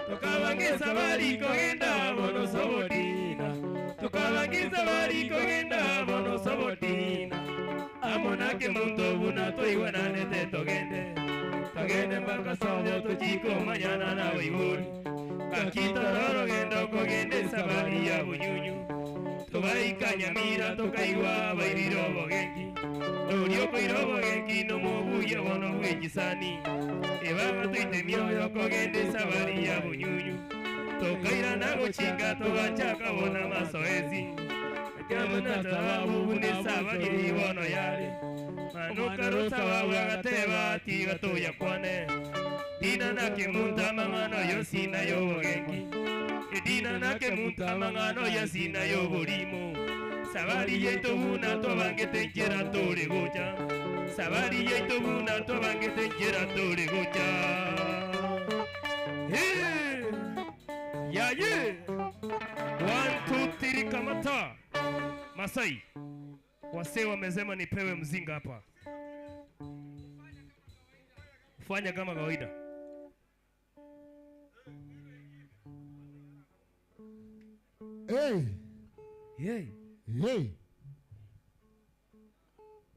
C: Tukabangisa barikogenda bono sobodina. Tukabangisa barikogenda bono sobodina. Amo nake muntu buna toigwananete togende. Togende mpaka sobo tochiko manyana na baibori. Gakitororo gendo kogende sabari ya bunyunyu. Tubaika Nyamira tukaigwa bairire obogenki. Norio koira obogenki nomobuya bono bw'echisani. Ebaga toite mioyo kogende sabari ya bunyunyu. Tokairana gochinga togachaka bona mazoezi. Kamuna sababu bune sabari bono yare. Manuka sababu agateba tiga toya kwane. Dina nake muntu amang'ano yosina yobogenki. Edina nake muntu amang'ano yosina yoborimo. Sabari yetu buna tobangete nchera tore gocha. Sabari yetu buna tobangete nchera tore gocha. Hey! Ya ye! 1 2 3 kamata. Masai. Wasee wamesema nipewe mzinga hapa. Fanya kama kawaida.
A: Hey.
C: Hey.
A: Hey.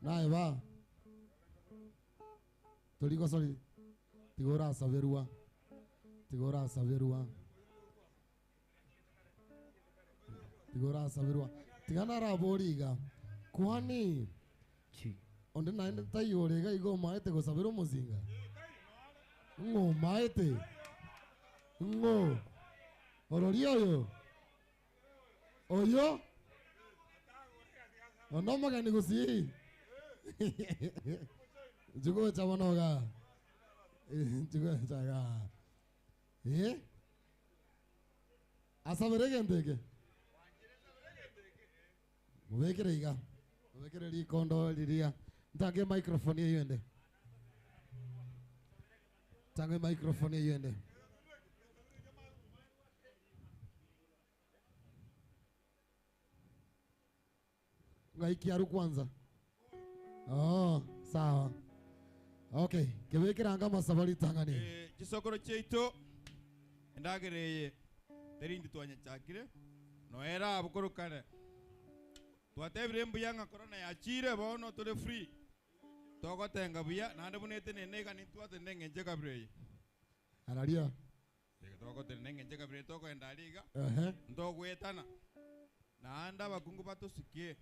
A: Naye ba. Toliko sorry. Tigora saberua. Tigora saberua. Tigora saberua. Tigana raboriga. Kwani onde naende taiyorega igo maete gosabera omozinga. Ng'o maete. Ng'o. Orori oyo. Oyo. Ono magani gusi. Jugo chabonoga. Jugo chaga. Eh? Asabere gendeke. Mubekere iga. Mubekere rikondo riria. Ntange microphone eyo ende. Tange microphone eyo ende. Ngaikiaru kwanza. Oh, sawa. Okay, kebekera anga masabari tangani.
F: Chisokoro cheito ndagereye Teri intwe twanyechakire, noere abwo korwa kare. Twatebire mbuya ng'a korona yachire bono tore free, togotenga buya naende buna etenene iga nintwatenene eng'encho ekabira eye.
A: Araria.
F: Eke togotenena eng'encho ekabira eye tokoenda aria iga,
A: Ehe.
F: ntogoetana. Naende abakungu batosikie,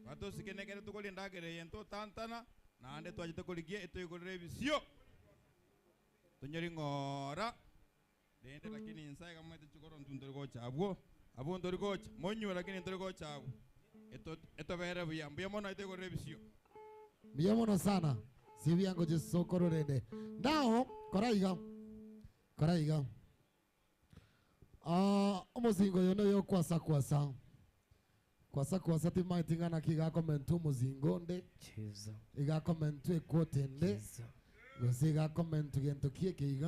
F: batosikie nekere tokoria endagera eye ntotantana, naende twachete korigia etoigorere ebisio, tonyori ng'ora. Rende lakini inse aiga moete chigoro intwe ntori gocha abwo, abwo ntori gocha, monywe lakini ntori gocha abwo. Eto etobere buya, mbuya mono etoigorere ebisio.
A: Mbuya mono sana. Sibiango chisokoro rende. Now, kora iga. Kora iga. Ah, omozingo oyo noyo kwasa kwasa. Kwasa kwasa timaeti ng'a naki iga akomentwa omozingo onde, iga akomentwa equote ende, gose iga akomentwa gento ki eke iga.